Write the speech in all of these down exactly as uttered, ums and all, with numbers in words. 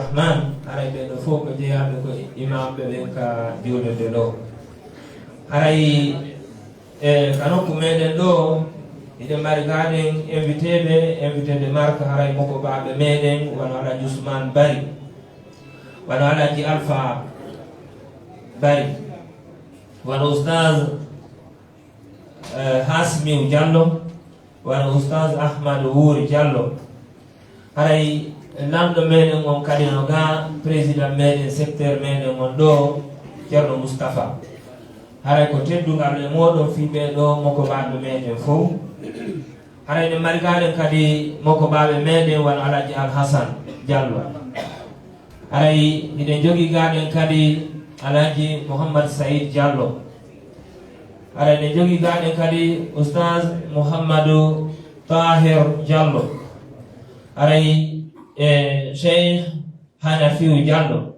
Rahman, haray ɓee ɗoo fof ko jeyaaɓe ko imamɓe ɓen ka juulirde ɗoo. Haray e ka nokku meɗen ɗoo, hiɗen mari gaaɗen invité ɓe, invité de marque, haray mokobaaɓe meɗen, wano Alhaji Ousmane Bari, wano Alhaji Alpha Bari, wano Oustaz, eh, Hasmiou Diallo, wano Oustaz Ahmad Wuri Diallo. Haray lanɗo meɗen on kadi no ga président meɗen secteur meɗen on ɗoo, Ceerno Moustapha. Haray ko teddungal e mooɗon fii ɓee ɗoo mokobaaɓe meɗen fow. Haray eɗen mari gaaɗen kadi mokobaaɓe meɗen wano Alhaji Al Hassan Diallo. Haray hiɗen jogii gaaɗen kadi Alhaji Mouhammad Saïd Diallo. Haray eɗen jogii gaaɗen kadi Oustaz Mouhamadou Tahir Diallo. Haray e Cheikh Hanafiou Diallo.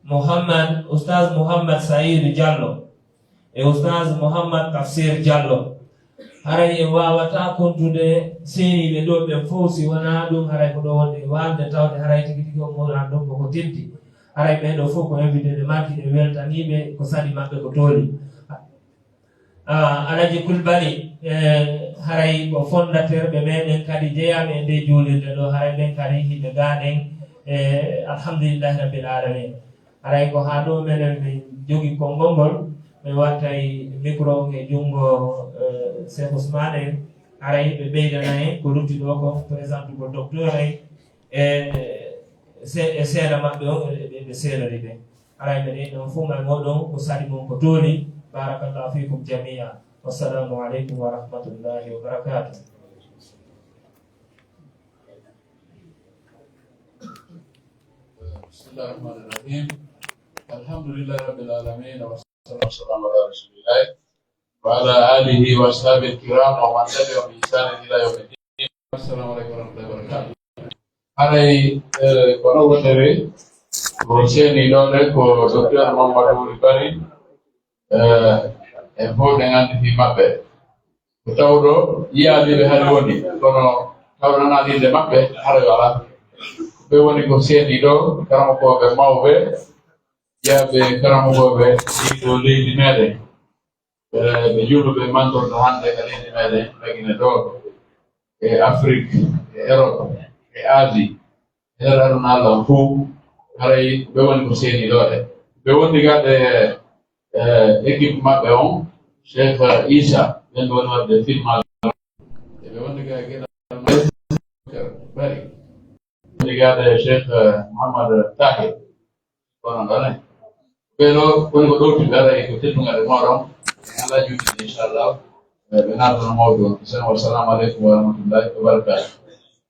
Mouhammad, Oustaz Mouhammad Saïd Diallo. E Oustaz Mouhammad Tafsir Diallo. Haray en waawataa kontude seeniiɓe ɗoo ɓen fow, si wanaa ɗum, haray ko ɗoo wonde e waalde, tawde haray tigi tigi on moran ɗum koko teddi. Haray ɓee ɗoo fow ko invité de marque, en weltanii ɓe, ko saɗi maɓɓe ko tooli. Ah, Alhaji Kulbali, eh, haray ko fondateur ɓe meɗen kadi jeyaaɓe e nde juulirde ɗoo, haray ɓen kadi hiɓe gaaɗen, eh, alhamdulillahi rabbil alamin. Haray ko haa ɗoo meɗen min jogii konngol ngol, min wattay micro e junngo, eh, Cheikh Ousmane en. Haray ɓe ɓeydana en ko lutti ɗoo ko, présente ko docteur en, e se-, e seeɗa maɓɓe on, e ɓe, ɓe seedori ɓe. Haray ɓe ɗen ɗon fow may mooɗon ko saɗi mon ko tooli. Barakallahu fikum jami'a. Wassalamu aleykum wa rahmatullahi wa barakatuh. بسم الله الرحمن الرحيم. الحمد لله رب العالمين، والصلاة والسلام على رسول الله وعلى آله وأصحابه الكرام ومن تبعهم بإحسان إلى يوم الدين. السلام عليكم ورحمة الله وبركاته. Haray, eh, kono wonere ko seeni ɗo de ko Docteur Mamadou Wuri Bari, eh, en fof ɗen anndi fii maɓɓe. Ko tawɗo yiyaali ɓe hari woni, kono tawɗo nanaali innde maɓɓe, haray alaa. Ɓe woni ko seeni ɗo, karamokooɓe mawɓe, jeyaaɓe karamokooɓe ɗii ɗoo leydi meɗen. Eh, ɓe juuluɓe mantorɗo hannde ka leydi meɗen, Lagine ɗoo, e Afrik, e Erop, e Asie, e nder aduna Allah on fow, haray ɓe woni ko seeni ɗo ɗe. Ɓe wondi gaade, eh, équipe maɓɓe on, Cheikh Issa, ɓen woni waɗde filmaaji. E ɓe wondi gaade geɗal Bari. Ligade Cheikh, eh, Mouhammad Tahir. Kono ɗon en. Ɓeɗo woni ko ɗowtuɓe ara e ko teddungal e mooɗon. En alaa juuti, inchallah. Eh, ɓe naatano mawɗo on. Sen, wassalamu aleykum wa rahmatullahi wa barakatuh.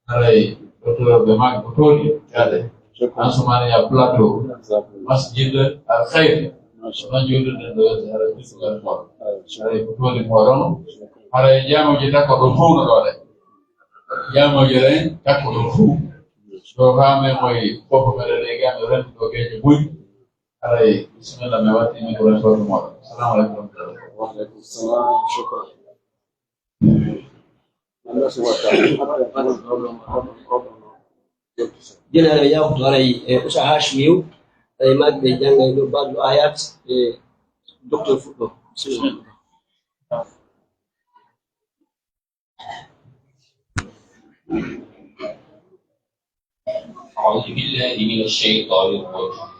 Haray, docteur ɓe maaki ko tooni, yaade. Ansoumaniya Plateau. Masjid Al Khair. Ɗon juulirɗen ɗo, haray, teddungal e mooɗon. Haray, ko tooni mooɗon. Haray, jaamuji takko ɗo fow no ɗo ɗe. Jaamooje ɗen takko ɗo fuu. Ɗo haa men moy fof ko meɗen e gam renndo geejo buy. Haray, bisimilla, mi watti micro e soto moɗo. Assalamu aleykum wa rahmatullah. Wa aleykum salam. Shukran. Gila e yawto haray e Usa Hashmiyu, e magɓe janngay ɗo Badul Ayat e docteur Fuɗɗo. Bisimilla. أعوذ بالله من الشيطان الرجيم.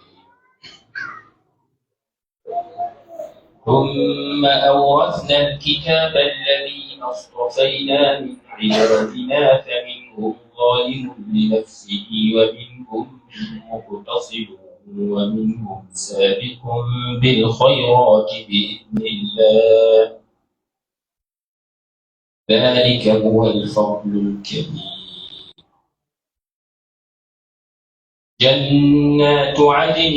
ثم أورثنا الكتاب الذين اصطفينا من عبادنا فمنهم ظالم لنفسه ومنهم مقتصد ومنهم سابق بالخيرات بإذن الله. ذلك هو الفضل الكبير. جنات عدن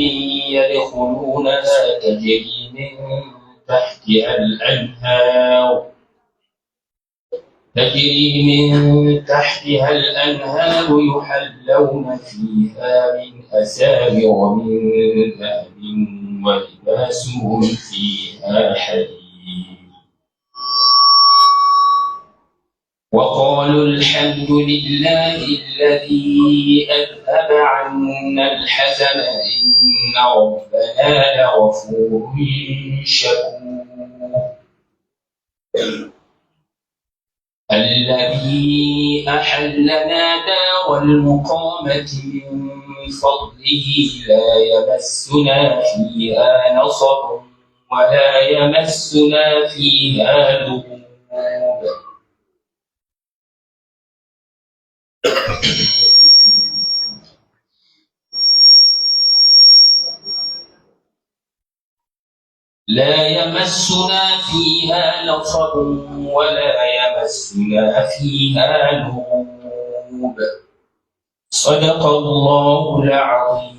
يدخلونها تجري من تحتها الأنهار، تجري من تحتها الأنهار يحلون فيها من أساور من ذهب ولباسهم فيها حرير. وقالوا الحمد لله الذي أذهب عنا الحزن إن ربنا لغفور شكور. الذي أحلنا دار المقامة من فضله لا يمسنا فيها نصب ولا يمسنا فيها لغوب. لا يمسنا فيها نصب ولا يمسنا فيها لغوب. صدق الله العظيم.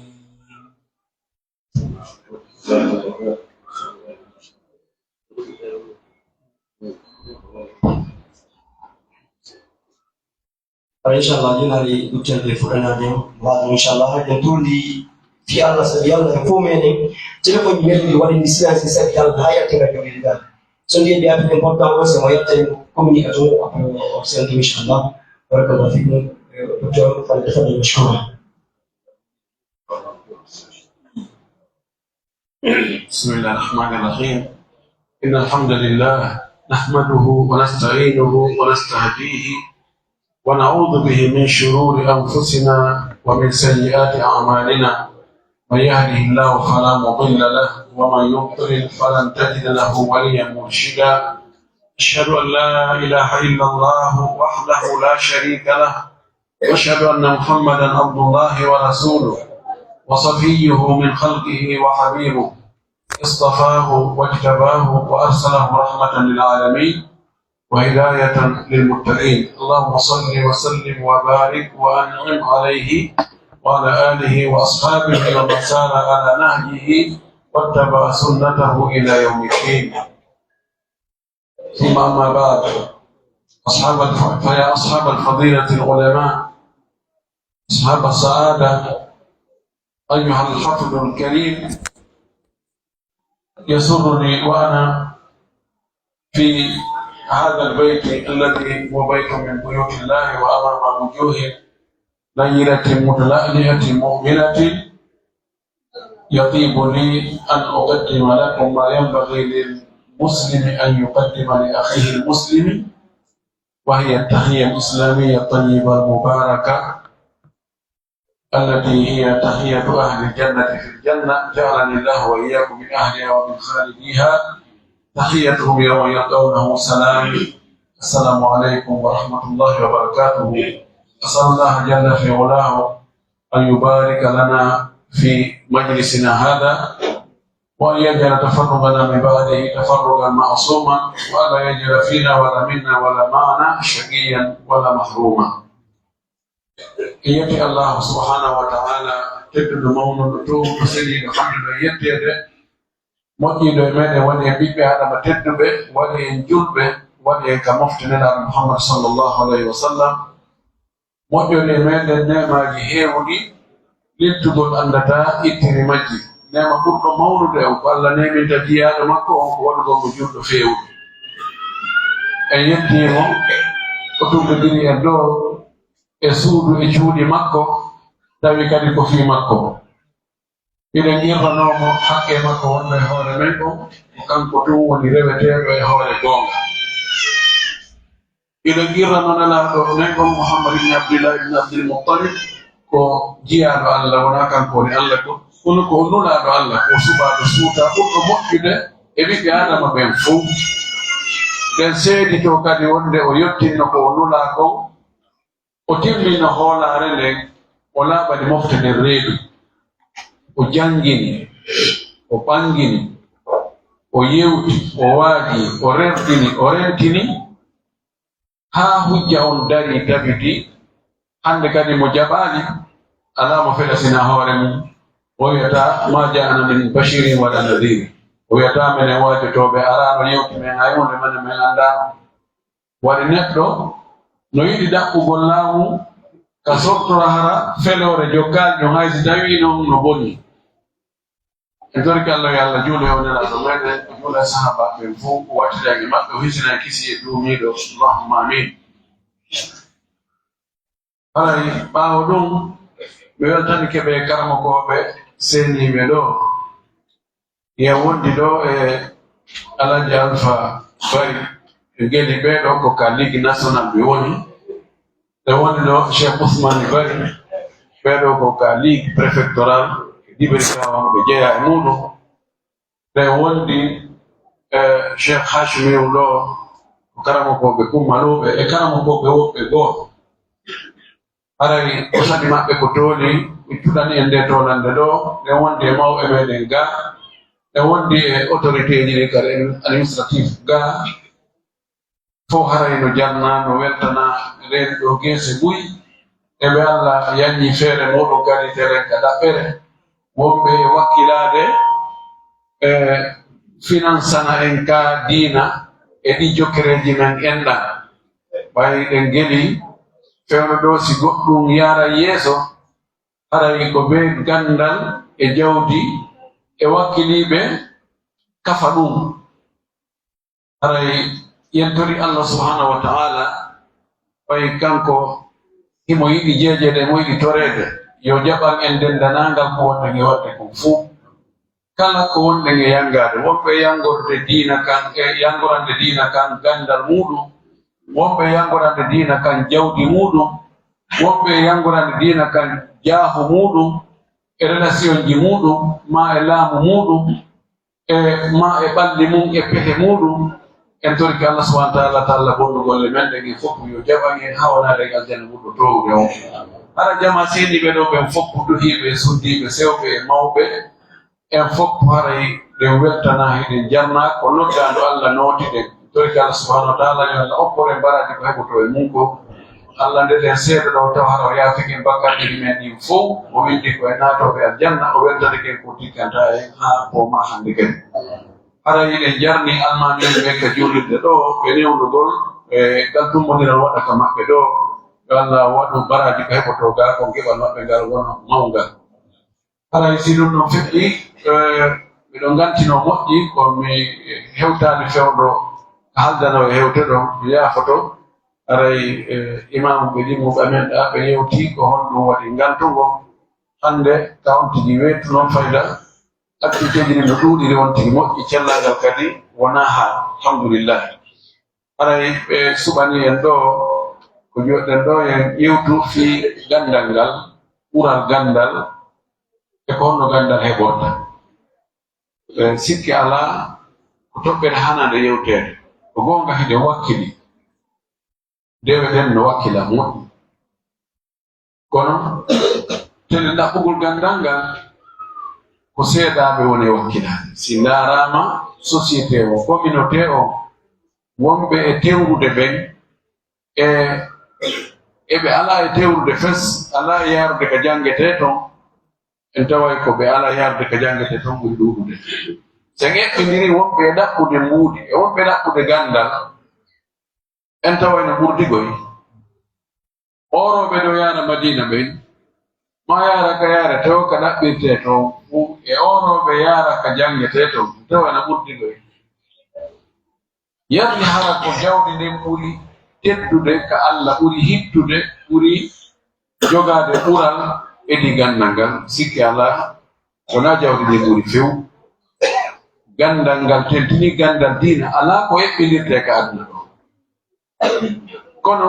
Inchallah, joni hari duttande fuɗɗanaade en. Mbaɗo inchallah, eɗen tuundi fii Allah, sabi Allah e fof meɗen. Téléphone ji men ɗi waɗi ndi silence sabi Allah, haa yalti ngal jogii ngal. So ndi heɓi appel important o, so mo yalta en communication o, après o sento inchallah. Barakallahu fikum, eh, docteur, falyatafaddal mashkura. بسم الله الرحمن الرحيم. إن الحمد لله نحمده ونستعينه ونستهديه ونعوذ به من شرور أنفسنا ومن سيئات أعمالنا. من يهده الله فلا مضل له ومن يضلل فلن تجد له وليا مرشدا. أشهد أن لا إله إلا الله وحده لا شريك له وأشهد أن محمدا عبد الله ورسوله وصفيه من خلقه وحبيبه اصطفاه واجتباه وأرسله رحمة للعالمين وهداية للمتقين. اللهم صل وسلم وبارك وأنعم عليه وعلى آله وأصحابه ومن سار على نهجه واتبع سنته إلى يوم الدين. ثم أما بعد، أصحاب الف-، فيا أصحاب الفضيلة العلماء، أصحاب السعادة، أيها الحفد الكريم، يسرني وأنا في هذا البيت الذي هو بيت من بيوت الله وأمام وجوه نيرة متلألئة مؤمنة يطيب لي أن أقدم لكم ما ينبغي للمسلم أن يقدم لأخيه المسلم، وهي التحية الإسلامية الطيبة المباركة، التي هي تحية أهل الجنة في الجنة، جعلني الله وإياكم من أهلها ومن خالديها. تحيتهم يوم يلقونه سلام. السلام عليكم ورحمة الله وبركاته. أسأل الله جل في علاه أن يبارك لنا في مجلسنا هذا، وأن يجعل تفرقنا من بعده تفرقا معصوما، وألا يجعل فينا ولا منا ولا معنا شقيا ولا محروما. En yetti Allah subhanahu wa ta'ala, tedduɗo, mawnuɗo, towɗo, seniiɗo, handuɗo e yetteede, moƴƴiiɗo e meɗen, waɗi en ɓiɓɓe Adama tedduɓe, waɗi en julɓe, waɗi en ka mofte Nelaaɗo Muhammad sallallahu alayhi wa sallam. Moƴƴori e meɗen neemaaji heewuɗi, leltugol anndataa ittiri majji. Neema ɓurɗo mawnude on ko Allah neeminta jiyaaɗo makko on ko waɗugol mo julɗo feewuɗo. En yettii mo, o tumbidiri en ɗoo e suudu e cuuɗi makko, tawi kadi ko fii makko. Miɗen qirranoo mo haqqee makko wonɗo e hoore men on, ko kanko tun woni reweteeɗo e hoore goonga. Miɗen qirranoo Nelaaɗo men on, Muhammad ibn Abdillah ibn Abdil Muttalib, ko jiyaaɗo Allah, wonaa kanko woni Allah ko, kono ko o nulaaɗo Allah, ko suɓaaɗo suutaa, ɓurɗo moƴƴude e ɓiɓɓe Aadama ɓen fow. Ɗen seeditoo kadi wonde o yottinno ko o nulaa kon, o timmino hoolaare nden, o laaɓani mofte nden reedu. O janngini, o ɓanngini, o yewti, o waaji, o rerɗini, o rentini, haa hujja on darii tabiti. Hannde kadi mo jaɓaali, alaa mo feɗasina hoore mum. O wi'ata, "Ma ja'ana min bashirin wala nadhir." O wi'ata, "Menen waajotooɓe araano yewti men hay huunde, menen men anndaano." Waɗi neɗɗo no yiɗi ɗaɓɓugol laamu ka sortora hara feloore jokkaali ɗon, hay si tawii non no boni. En torike Allah yo Allah juulu e o Nelaaɗo meɗen, o juula e sahaabaaɓe ɓen fow, o wattida e maɓɓe, o hisina en kisiyee duumiiɗo. Allahumma amin. Haray ɓaawo ɗum, mi weltanike ɓe karamokooɓe seeniiɓe ɗo. Yen wondi ɗo e Alhaji Alpha Bari, ɓe ngeli ɓe ɗo ko ka Ligue Nationale ɓe woni. Ɓe woni ɗo Cheikh Ousmane Bari, ɓe ɗo ko ka Ligue Préfectorale, Diberi Kawan ɓe jeyaa e muuɗum. Ɓe wondi e Cheikh Hashimiyu ɗo, ko karamokooɓe Kummaluuɓe e karamokooɓe woɓɓe goo. Haray ko sadi maɓɓe ko tooli, mi cuɗani en nde toolannde ɗo, ɓe wondi e mawɓe meɗen ga, ɓe wondi e autoriteeji ɗi kadi administratif ga. Fof haray no jarnaa, no weltanaa, reeni ɗo geese buy, e ɓe Alla yanñi feere muuɗum kadi teren ka ɗaɓɓere. Wonɓe e wakkilaade, e finansana en ka diina, e ɗi jokkereeji men enɗan. Ɓay ɗen ngeli, fewndo ɗo si goɗɗum yaara yeeso, haray ko bee ganndal e jawdi e wakkiliiɓe kafa ɗum. Haray yen tori Allah subhanahu wa ta'ala, ɓay kanko himo yiɗi jeejeede, mo yiɗi toreede, yo jaɓan en denndanaangal ko wonɗen e waɗde kon fuu. Kala ko wonɗen e yanngaade, wonɓe yanngorde diina kan, e yanngorande diina kan ganndal muuɗum, wonɓe yanngorande diina kan jawdi muuɗum, wonɓe yanngorande diina kan jaahu muuɗum, e relationji muuɗum, maa e laamu muuɗum, e maa e ɓalli mum e pehe muuɗum, en torike Allah subhanahu wa ta'ala, ta'ala bonnu golle men ɗen, en fof yo jaɓan en hawanaade e aljanna ɓurɗo toowude on. Hara jama seeniiɓe ɗo ɓen fof duhiiɓe e suddiiɓe, sewɓe e mawɓe, en fof haray ɗen weltanaa, hiɗen jarnaa ko noddaandu Allah nooti ɗen. Torike Allah subhanahu wa ta'ala yo Allah okkor en baraaji ko heɓotoo e mum ko. Allah nde ɗen seeɗa ɗo taw hara o yaafike en bakkaatiji men ɗin fof, o windi ko e naatooɓe aljanna, o weltanike en ko tikkanta en haa ko ma hannde kadi. Hara hiɗen jarni almaamiiɓe ɓen ka juulirde ɗo, ɓe newnugol e ngal tummbondiral waɗa ka maɓɓe ɗo, yo Allah waɗu baraaji ko heɓotoo ga, ko ngeɓal maɓɓe ngal wona mawngal. Haray si ɗum ɗon feƴƴi, eh, miɗo ngantinoo moƴƴi, ko mi hewtaani fewndo haaldanoo e hewte ɗon, mi yaafoto. Haray, eh, imaamu ɓe ɗimmuɓe amen ɗaa, ɓe yewti ko honɗum waɗi ngantungo hannde, ka on tigi weetu noon fayda, activiteeji ɗin no ɗuuɗiri on tigi moƴƴi, cellal ngal kadi wonaa haa, alhamdulillahi. Haray ɓe suɓanii en ɗoo, ko joɗɗen ɗoo, en ƴeewtu fii ganndal ngal, ɓural ganndal, e ko honno ganndal heɓorta. E sikke alaa, ko toɓɓere haanaande yewteede. Ko goonga, hiɗen wakkili. Dewe ɗen no wakkila moƴƴi. Kono, tele ɗaɓɓugol ganndal ngal, ko seedaaɓe woni e wakkilaade. Si ndaaraama, société o, communauté o, wonɓe e tewrude ɓen, e, e ɓe alaa e tewrude fes, alaa e yaarude ka janngetee ton, en taway ko ɓe alaa e yaarude ka janngetee ton ɓuri ɗuuɗude. Si en eɓɓindirii wonɓe e ɗaɓɓude mbuuɗi, e wonɓe e ɗaɓɓude ganndal, en taway no ɓurdigoy. Oorooɓe no yaara Madiina ɓen, maa yaara ka yaare tew ka ɗaɓɓirtee ton fuu, e oorooɓe yaara ka janngetee ton, taway no ɓurdigoy. Yalti hara ko jawdi ndin ɓuri teddude ka Alla, ɓuri hittude, ɓuri jogaade ɓural e di ganndal ngal? Sikke alaa, wonaa jawdi ndin ɓuri few. Ganndal ngal tentinii ganndal diina, alaa ko eɓɓindirtee ka aduna ɗoo. Kono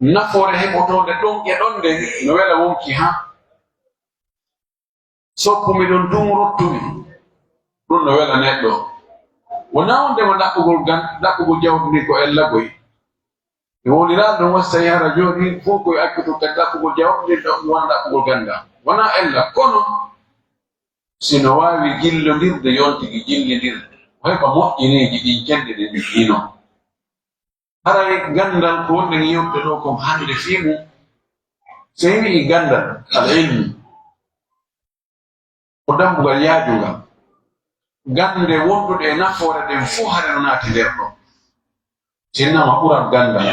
nafoore heɓotoonde ɗon e ɗon nden no wela wonki haa. Soppumi ɗon tun, ruttumi. Ɗun no wela neɗɗo. Wonaa wonde mo ɗaɓɓugol gan-, ɗaɓɓugol jawdi ndin ko ella goy. Mi wowliraali ɗon, wasi tawi hara jooni fow koye accuɗo kadi ɗaɓɓugol jawdi ndin ɗon wona ɗaɓɓugol ganndal. Wonaa ella, kono si no waawi jillondirde, yon tigi jillindirde, o heɓa moƴƴineeji ɗin cenɗe ɗe ɗin ɗino. Haray ganndal ko wonɗen yewtude ɗoo kon hannde fii mum, so en wi'i ganndal, al ilmu, ko dammbugal yaajungal. Gannde wonduɗe e nafoore ɗen fow hare no naati nder ɗoo. Sinnama ɓural ganndal.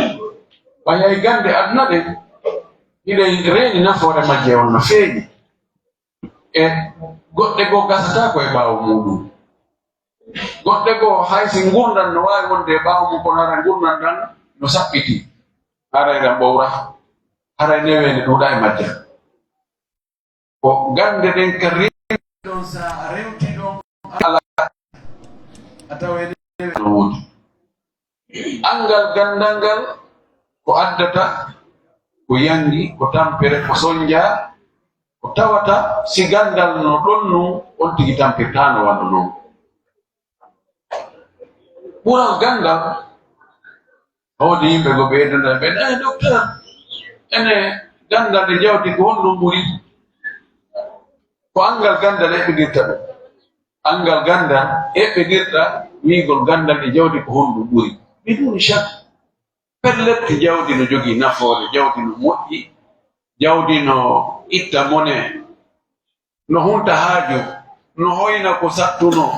Ɓay hay gannde aduna ɗen, hiɗen reeni nafoore majje on no feeñi. E goɗɗe goo gasataa ko e ɓaawo muuɗum. Goɗɗe goo, hay si ngurndan no waawi wonde e ɓaawo mum, kono hara ngurndan ɗan no saɓɓitii. Haray ɗan ɓowra, haray neweende ɗuuɗa e majja. Ko gannde ɗen ka rewi ɗon, sa a rewti ɗon, ala a tawa e neweende no woodi. Anngal ganndal ngal ko addata, ko yanngi, ko tampere, ko sonnja, ko tawata si ganndal no ɗon nun, on tigi tampirtaano wano non. Ɓural ganndal, woodi yimɓe go ɓe yeddata ɓe, "Eh, docteur, ene ganndal e jawdi ko honɗum ɓuri?" Ko anngal ganndal eɓɓidirta ɗum. Anngal ganndal eɓɓidirta wi'ugol ganndal e jawdi ko honɗum ɓuri. Biduni shak. Pellet, jawdi no jogii nafoore, jawdi no moƴƴi, jawdi no itta mone, no hunta haaju, no hoyna ko sattunoo,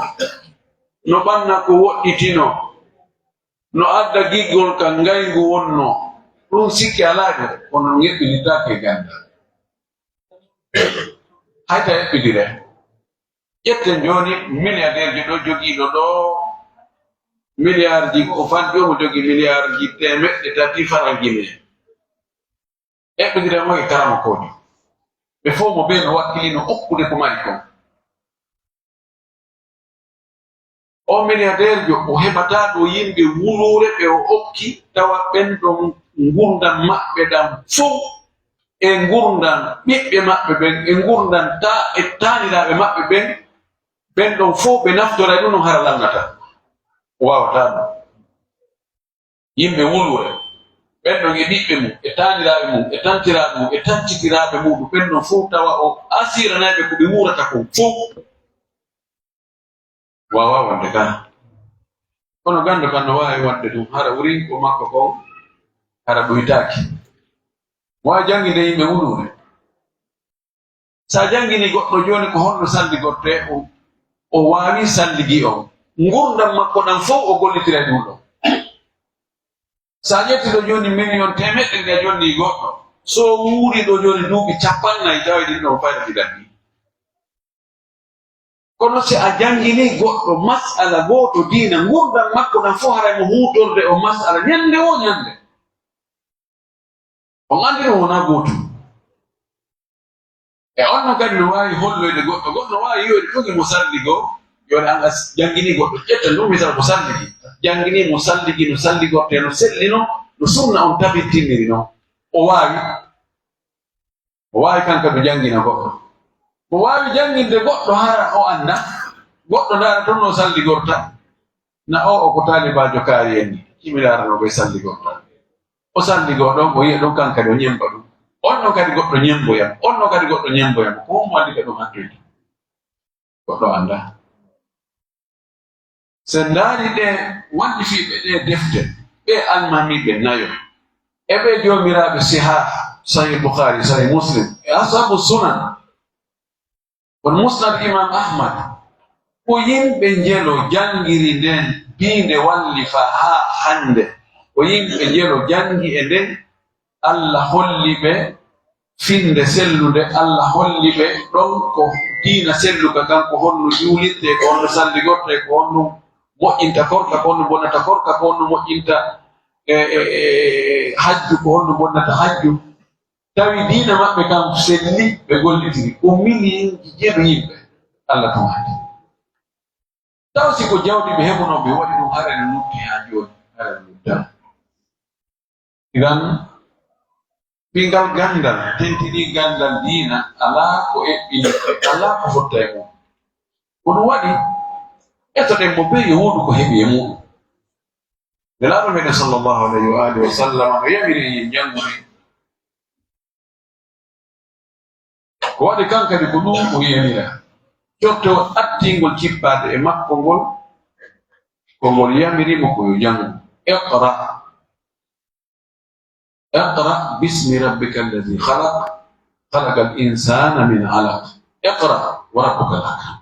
no ɓanna ko woɗɗitinoo, no adda giggol ka ngayngu wonnoo. Ɗum sikke alaa ɗum, kono ɗum eɓɓinirtaake e ganndal. Hay ta eɓɓidire. Ƴetten jooni milliardaire jo ɗo jogiiɗo ɗo milliard ji, ko fan joom o jogii milliard ji teemeɗɗe tati faranji ne. Eɓɓidire mo e karamokoojo. Ɓe fof mo ɓee no wakkilino okkude ko mari kon. O milliardaire jo, o heɓataa ɗo yimɓe wuluure ɓe o okki, tawa ɓen ɗon ngurndan maɓɓe ɗan fow, e ngurndan ɓiɓɓe maɓɓe ɓen, e ngurndan ta-, e taaniraaɓe maɓɓe ɓen, ɓen ɗon fow ɓe naftora e ɗum ɗon hara lannata. O waawataa ɗum. Yimɓe wuluure, ɓen ɗon e ɓiɓɓe mum, e taaniraaɓe mum, e tantiraaɓe mum, e tancitiraaɓe muuɗum, ɓen ɗon fow tawa o asiranayɓe ko ɓe wuurata kon fow. Waawaa wonde kan. Kono ganndo kan no waawi wonde ɗum, hara wurin ko makko kon, hara ɗuytaaki. Mo waawi jannginde yimɓe wuluure. Sa janngini goɗɗo jooni ko honno salligortee, o, o waawi salligi on. Ngurndan makko ɗan fow o gollitira e ɗum ɗon. Sa ƴetti ɗo jooni miliyon teemeɗɗe ɗe a jonni goɗɗo, so o wuuri ɗo jooni duuɓi cappannayi, tawa ɗin ɗon fayda ɗi ɗaɗɗi. Kono si a janngini goɗɗo mas'ala gooto diina, ngurndan makko ɗan fow haray mo huutorde o mas'ala ñannde woo ñannde. On anndi ɗum wonaa gootum. E on non kadi no waawi holloyde goɗɗo, goɗɗo no waawi yi'oyde tun himo salligoo, yo an a s-, janngini goɗɗo, ƴetta ɗum misal ko salligi. Janngini mo salligi, no salligortee, no sellino, no sunna on tabittiniri non. O waawi. O waawi kanko du janngina goɗɗo. O waawi jannginde goɗɗo hara o annda. Goɗɗo ndaara tun no salligorta. Na o, o ko taalibaajo kaari en ni. Himi ndaara no koy salligorta. O salligoo ɗon, o yi'a ɗon kanko kadi o ñemmba ɗum. On non kadi goɗɗo ñemmboyam. On non kadi goɗɗo ñemmboyam. Ko honmo walli ɓe ɗum hattoyde? Goɗɗo annda. Sen ndaari ɓe wallifiiɓe ɗee defte, ɓee almaamiiɓe nayo, e ɓee joomiraaɓe sihah, Sahih Bukhari, Sahih Muslim, e Ashabu Sunan, kono Musnad Imam Ahmad, ko yimɓe njelo janngiri nden, biinde wallifa haa hannde. Ko yimɓe njelo janngi e nden, Allah holli ɓe finnde sellunde, Allah holli ɓe ɗon ko diina selluka kan, ko honno juulirtee, ko honno salligortee, ko honno moƴƴinta korka, ko honno bonnata korka, ko honno moƴƴinta, e, e, e, hajju, ko honno bonnata hajju. Tawi diina maɓɓe kan selli, ɓe gollitiri. Ko miliyonji jeɗu yimɓe Allah tun hannde. Taw si ko jawdi ɓe heɓunoo, ɓe waɗi ɗum, hara no lutti haa jooni, hara no lutta. Idan, ɓingal ganndal, tentinii ganndal diina, alaa ko eɓɓini, alaa ko fotta e mum. Ko ɗum waɗi, etoɗen mo bee yo woodu ko heɓi e muɗum. Nelaaɗo meɗen sallallahu alayhi wa alihi wa sallam no yamiri en janngude. Ko waɗi kan kadi ko ɗum o yamira. Cottewol attingol cippaade e makko ngol, ko ngol yamiri mo ko yo janngu. Iqra. Iqra bismi rabbika alladhi khalaq. Khalaqal insana min alaq. Iqra wa rabbukal akram.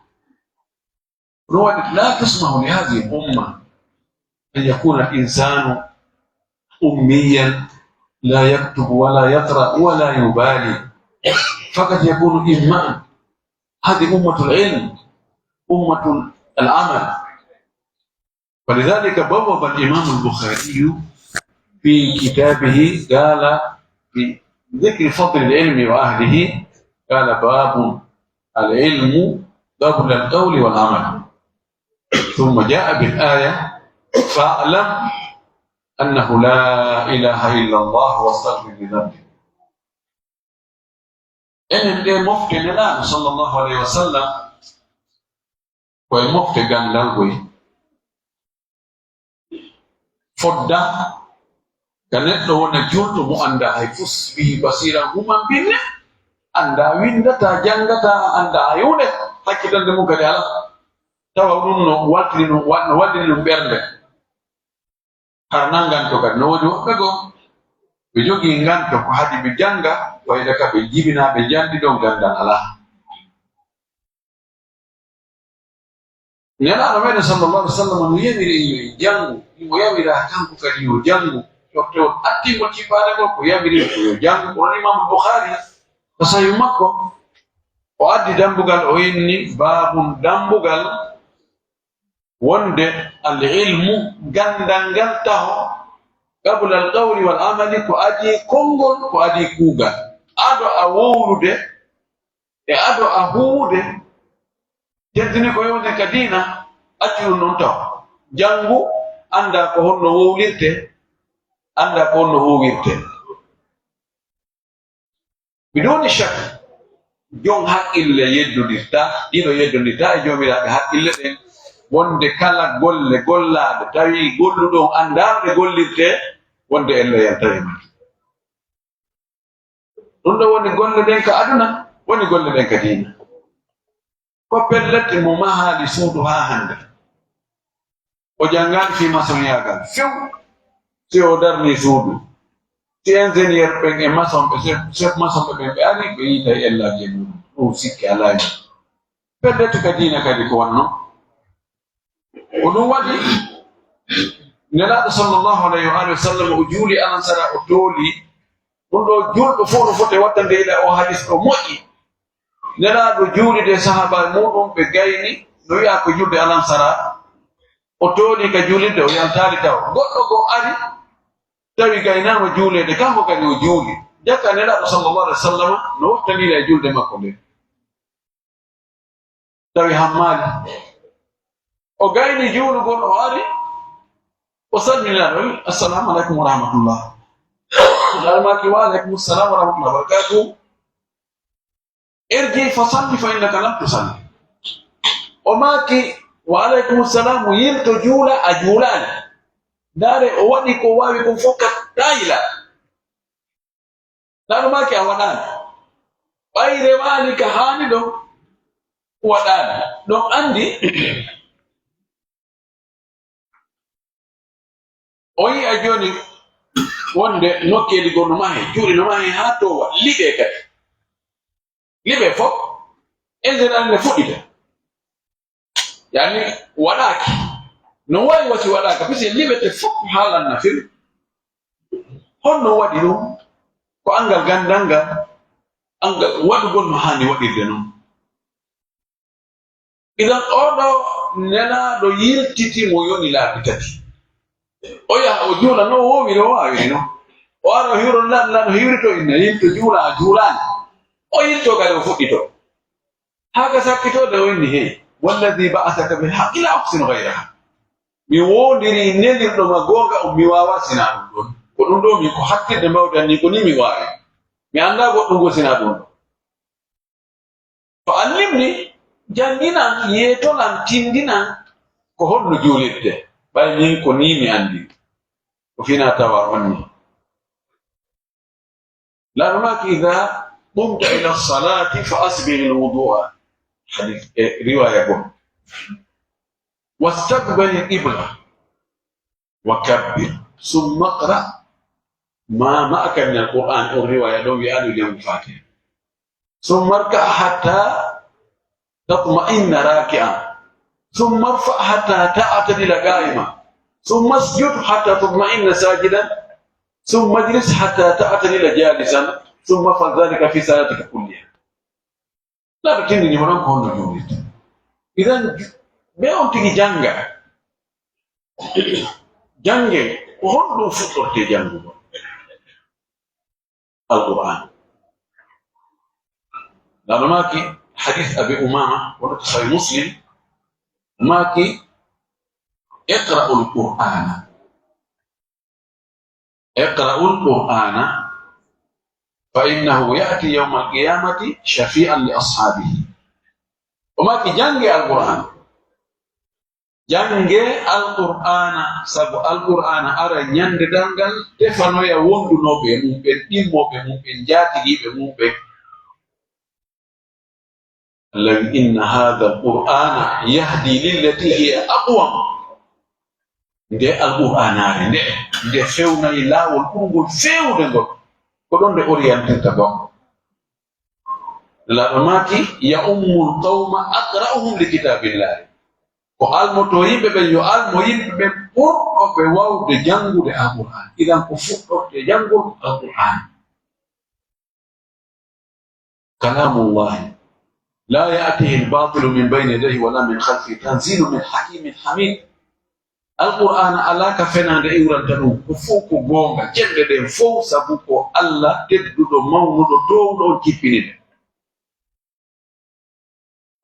Ɗum waɗi, لا تسمح لهذه الأمة أن يكون الإنسان أميا لا يكتب ولا يقرأ ولا يبالي، فقد يكون إمعا. هذه أمة العلم، أمة العمل. ولذلك بوب الإمام البخاري في كتابه قال في ذكر فضل العلم وأهله، قال: باب العلم قبل القول والعمل. ثم جاء بالآية: فاعلم أنه لا إله إلا الله واستغفر لذنبك. Enen ɗe mofte Nelaaɗo sallallahu alayhi wa sallam, koye mofte ganndal koye. Fodda ka neɗɗo wona juulɗo mo anndaa hay fus, bihi basiran, human binne, anndaa, winndataa, janngataa, anndaa hay huunde, hakkitande mum kadi alaa. Tawa ɗum no waltini ɗum, wa-, no wallini ɗum ɓernde. Hara na nganto kadi no woodi woɓɓe goo, ɓe jogii nganto ko haɗi ɓe jannga, wayde ka ɓe jibinaa, ɓe janndi ɗon ganndal alaa. Nelaaɗo meɗen sallallahu alaihi wasallam no yamiri en yo en janngu, himo yamira kanko kadi yo janngu. Jottewol attii mo tippaade ngol ko yamiri ko yo janngu. Ko non Imaamu Bukhari ko Sahih makko, o addi dambugal, o inni: "Baabun, dambugal, wonde al ilmu, ganndal ngal taho, qabla al qawli wal amali, ko adii konngol, ko adii kuugal. Ado a wowlude, e ado a huuwude, teddini ko yowndi ka diina, accu ɗum ɗon taw. Janngu, annda ko honno wowlirte, annda ko honno huuwirte." Biduni shak, jon haqqille yeddondirta, ɗiɗo yeddondirta e joomiraaɓe haqqille ɗen, wonde kala golle gollaaɗe, tawi golluɗo on anndaano ɗe gollirte, wonde ella yalta e majje. Ɗum ɗo woni golle ɗen ka aduna, woni golle ɗen ka diina. Ko pellet mo mahaali suudu haa hannde. O janngaali fii masoŋyaagal few, si o darnii suudu. Si ingénieur ɓen e maçon ɓe, chef, chef maçon ɓe ɓen ɓe ari, ɓe yiitay ellaaji e muɗum. Ɗum sikke alaa e muɗum. Pellet ka diina kadi ko wonno. Ko ɗum waɗi Nelaaɗo sallallahu alayhi wa alihi wa sallam o juuli alansara, o tooli. Ɗum ɗo juulɗo fof no foti wattande ila o hadis ɗo moƴƴi. Nelaaɗo juulide e sahaaba e muɗum, ɓe gayni, no wi'a ko julde alansara. O tooli ka juulirde, o yaltaali taw. Goɗɗo goo ari, tawi gaynaama juuleede, kanko kadi o juuli. Jaka Nelaaɗo sallallahu alaihi wa sallam no wattanira e julde makko nde. Tawi hammaali. O gayni juulugol, o ari, o salmini Nelaaɗo, o wi: "Assalamu alaikum wa rahmatullah." Nelaaɗo maaki: "Wa alaikum assalam wa rahmatullah wa barakatuh." "Irji fa salli fa innaka lam tusalli." O maaki: "Wa alaikum assalam, yilto juula, a juulaali." Ndaare, o waɗi ko waawi kon fof ka ɗaayila. Nelaaɗo maaki: "A waɗaali." Ɓay rewaali ka haani ɗon, waɗaali. Ɗon anndi o yi'a jooni wonde nokkeeli goo no mahee, cuuɗi no mahee haa toowa, liɓee kadi. Liɓee fof, en général ne fuɗɗita. Yani waɗaaki. No waawi wasi waɗaaka, parce que liɓete fof haalan na fil. Honno waɗi ɗum? Ko anngal ganndal ngal, anngal waɗugol no haani waɗirde noon. Idan, oo ɗoo Nelaaɗo yiltiti mo yoni laabi tati. O yaha, o juula no woowiri, o waawiri no. O ara, o hiwro Nelaaɗo, Nelaaɗo hiwrito, inna yilto juula, a juulaani. O yilto kadi, o fuɗɗito. Haa ka sakkitoode, o inni: "Hey, walladhi ba'athaka bil haqqi la uhsinu ghayraha." Mi woondirii nelirɗo ma goonga on, mi waawaa sinaa ɗum ɗon. Ko ɗum ɗoo min ko hattirde mawde an nii, ko nii mi waawi. Mi anndaa goɗɗum goo sinaa ɗum ɗon. Fa allimni, jannginan, yeetonan, tindinan, ko honno juulirte, ɓay min ko nii mi anndi. Ko fina tawa on nii. Nelaaɗo maaki: "Idha qumta ila salati fa asbigh al wudu'a." Hadith, e riwaya goo. "Wastaqbil al qibla wa kabbir, thumma iqra ma ma'aka min al Qur'an." On riwaya ɗon wi'aano janngu Fatiha. "Thumma irka' hatta tatma'inna raki'an. Thumma irfa' hatta ta'tadila qa'iman. Thumma isjud hatta tatma'inna sajidan. Thumma ijlis hatta ta'tadila jalisan. Thumma if'al dhalika fi salatika kulliha." Nelaaɗo tindini mo ɗon ko honno juulirte. Idan, ju-, ɓe on tigi jannga. Jannge, Ko honɗum fuɗɗorte janngugol Alqur'aana? Nano maaki hadith Abi Umaama, wonata Sahih Muslim, maaki, "Iqra'ul Qur'aana." "Iqra'ul Qur'aana fa innahu ya'ti yawmal qiyamati shafi'an li ashaabihi." O maaki, "Jannge Alqur'aana. Jannge Alqur'aana, sabu Alqur'aana ara ñande darngal tefanoya wondunooɓe e mum ɓen, ɗimmooɓe mum ɓen, jaatigiiɓe mum ɓen." Allah wi, "Inna haadha al-Qur'aana yahdi lillati hiya aqwam." Nde Alqur'aanaare nde, nde fewnay laawol ɓurngol feewde ngol, ko ɗon nde orientirta goɗɗo. Nelaaɗo maaki, "Ya ummul qawma aqra'uhum li kitaabillahi." Ko almotoo yimɓe ɓen, yo almo yimɓe ɓen ɓurɗo ɓe waawde janngude Alqur'aan. Idan ko fuɗɗorte janngol ko Alqur'aan. Kalaamullahi laa ya'tiihi al-baatilu min bayni yadayhi wa laa min khalfihi, tanziilun min hakiimin hamiid. Alqur'aana alaa ka fenaande iwranta ɗum, ko fof ko goonga, cemɗe ɗen fof, sabu ko Allah tedduɗo, mawnuɗo, toowɗo on jippini nde.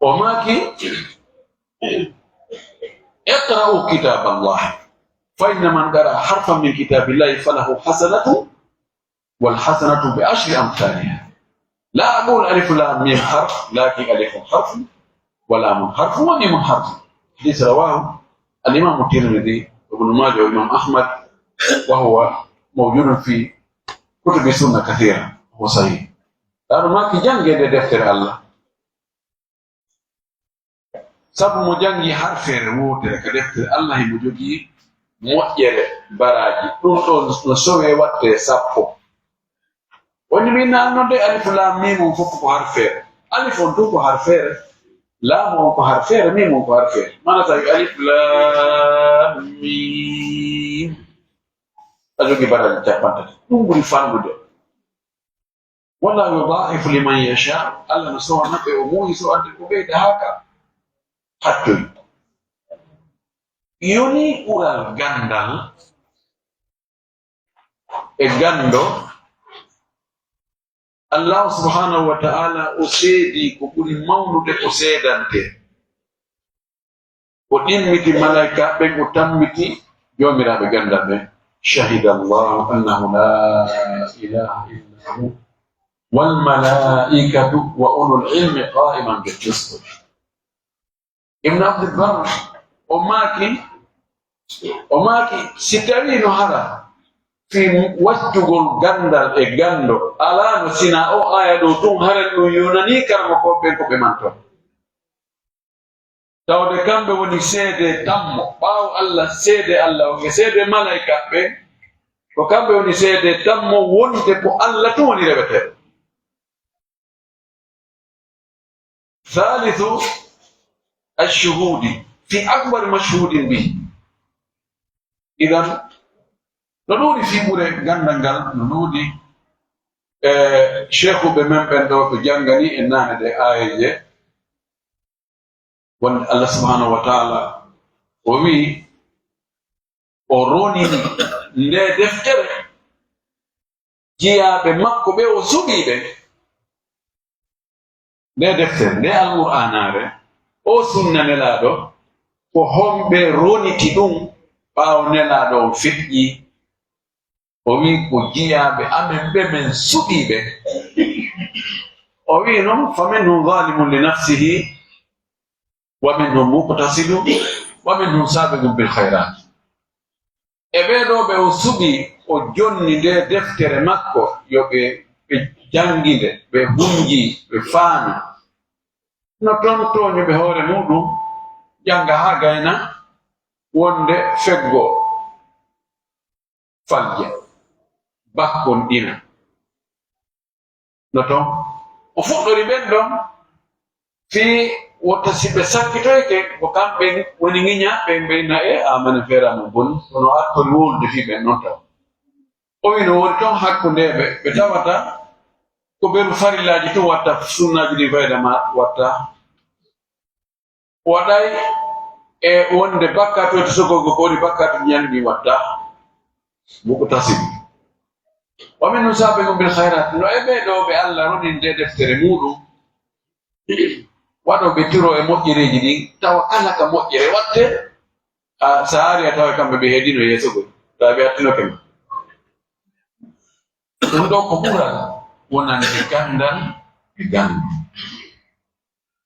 O maaki, "Iqra'u kitaaballahi, fa inna man qara'a harfan min kitaabillahi falahu hasanatun, wal hasanatu bi ashri amthaliha. La aqulu alif lam mim harf, lakin alifun harfun, wa lamun harfun, wa mimun harfun." Hadith rawahu al-Imam Tirmidhi, Ibn Majah, wa Imam Ahmad, wa huwa mawjudun fi kutubi sunna kathira, wa huwa sahih. Ɗaɗo maaki, jannge nde deftere Allah. Sabu mo janngi harfeere wootere ka deftere Allah, himo jogii moƴƴere baraaji. Ɗum ɗon no sowee waɗtee sappo. Woni min naan non de alif laam miim on fof ko harfeere. Alif on tun ko harfeere. Laam on ko harfeere, miim on ko harfeere. Maana tawi alif laam miim. A jogii baraaji cappanɗe tati. Ɗum ɓuri fanɗude. Wallahu yudaa'ifu liman yashaa, Allah no sowna ɓe o muuyi sowande ko ɓeyda haa ka hattoyi. Yoni ɓural ganndal e ganndo, Allah subhanahu wa ta'ala o seedi ko ɓuri mawnude ko seedante. O ɗimmiti malaa'ikaaɓe ɓen, o tammiti joomiraaɓe ganndal ɓen. "Shahida Allahu annahu la ilaha illa hu, wal malaa'ikatu wa ulul ilmi qa'iman bil qist." Ibn Abdul Barr, o maaki, o maaki, si tawii no hara fii wattugol ganndal e ganndo, alaa no sinaa o aaya ɗoo tun, hara ɗum yonanii karamokooɓe ɓen ko ɓe mantoo. Tawde kamɓe woni seede tammo, ɓaawo Allah, seede Allah on e seede malaa'ikaaɓe, ko kamɓe woni seede tammo wonde ko Allah tun woni reweteeɗo. Thalithu ash-shuhudi fi akbari mashhudin bihi. Idan, no ɗuuɗi fii ɓure ganndal ngal, no ɗuuɗi, e, sheekhuɓe men ɓen ɗoo ɓe janngani e naane ɗe aayeeje. Wonde Allah subhanahu wa ta'ala o wi'i, o ronini nde deftere jiyaaɓe makko ɓe o suɓii ɓe. Nde deftere, nde Alqur'aanaare, o sunna Nelaaɗo, ko homɓe roniti ɗum ɓaawo Nelaaɗo on feƴƴi? O wi'i, ko jiyaaɓe amen ɓe men suɓii ɓe. O wi'i non, "Fa minhum zalimun li nafsihi, wa minhum muqtasidun, wa minhum sabiqun bil khairat." E ɓee ɗoo ɓe o suɓii, o jonni nde deftere makko, yo ɓe, ɓe jannginde, ɓe hunji, ɓe faami. No ton tooñuɓe hoore muɗum, jannga haa gayna, wonde feggo falje, bakkon ɗina. No ton o fuɗɗori ɓen ɗon, fii wota si ɓe sakkitoyke, ko kamɓe woni ŋiñaaɓe, ɓe mbayna e amana feera mo boni, kono artori wowlude fii ɓen non taw. O wi no woni ton hakkunde ɓe, ɓe tawata ko ɓeru farillaaji tun watta, sunnaaji ɗin fayda ma watta. Waɗay e wonde bakkaatu e to sogorgo ko woni bakkaatu ñande ɗin watta. Muqtasid. Wa minhum sabiqun bil khairat. No e ɓee ɗoo ɓe Allah roninde deftere muuɗum, waɗooɓe tiro e moƴƴereeji ɗin, tawa kala ka moƴƴere waɗte, a, sa ari a tawa kamɓe ɓe heedino yeeso gol, tawa ɓe attinoke ma. Ɗum ɗoo ko ɓural wonande ganndal e ganndal.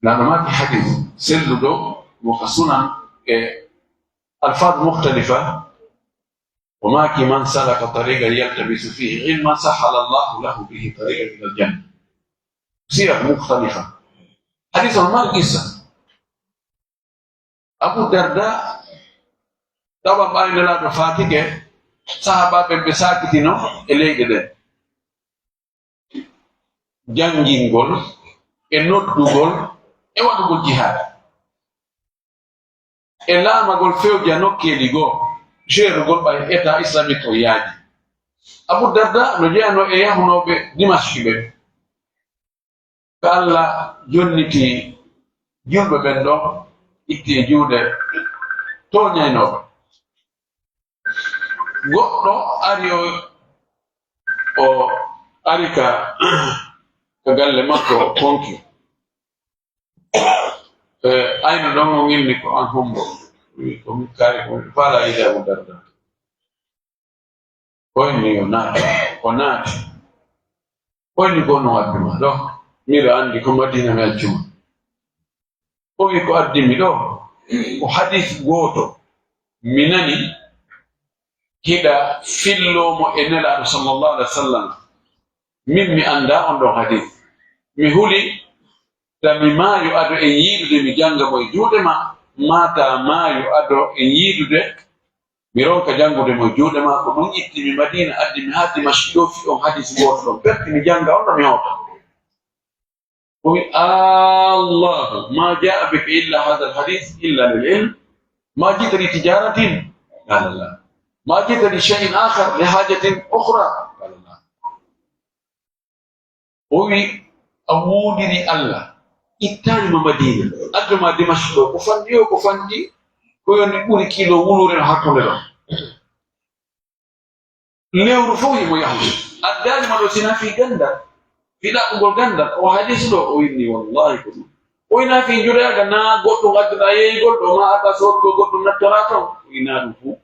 Nano maaki hadis selluɗo mo ka sunan e alfaaz mukhtalifa, o maaki, "Man salaka tariqan yaltamisu fihi ilman sahhala Allahu lahu bihi tariqan ila aljanna." Siyaq mukhtalifa. Hadis on mari qissa. Abu Darda, tawa ɓay Nelaaɗo faatike, sahaabaaɓe ɓe saakitino e leyɗe ɗen. Janngingol, e noddugol, e waɗugol jihaad. E laamagol fewja nokkeeli goo, jeerugol ɓay État islamique o yaaji. Abu Darda no jeyanoo e yahunooɓe Dimashki ɓen. Ko Allah jonniti julɓe ɓen ɗon, itti e juuɗe tooñaynooɓe. Goɗɗo ari o, o ari ka, ka galle makko, o konki. E, ayno ɗon o inni ko an hombo? Wi ko min kaari ko min faala yiide Abu Darda. O inni yo naati, o naati. O inni ko no addi ma ɗo? Miɗo anndi ko Madina mi accuma. O wi ko addi mi ɗo, ko hadis gooto mi nani hiɗa filloo mo e Nelaaɗo sallallahu alaihi wasallam. Min mi anndaa on ɗon hadis. Mi huli ta mi maayo ado en yiidude mi jannga mo e juuɗe ma, maa ta maayo ado en yiidude mi ronka janngude mo e juuɗe ma. Ko ɗum itti mi Madina, addi mi haa Dimashq ɗo, fii on hadis gooto ɗon. Perti mi jannga on ɗo mi hewta. O wi, "Allahu, ma jaa bika illa hadha alhadith illa lil ilm? Ma jita li tijaratin?" Qala la. Ma jita li shay'in akhar, li hajatin ukhra? Qala la. O wi, "A woondiri Allah, ittaani ma Madina, addu ma Dimashq ɗo, ko fanɗi o, ko fanɗi, ko yoni ɓuri kilo wuluure no hakkunde ɗon." Lewru fof himo yahude. Addaali ma ɗo, si na fii ganndal, fii ɗaɓɓugol ganndal. O hadis ɗo, o inni, wallahi ko ɗum. O ina fii njuɗaaga, na goɗɗum adduɗaa yeeyugol ɗo, ma adda soodugol goɗɗum nattoraa ton. O ina ɗum fof.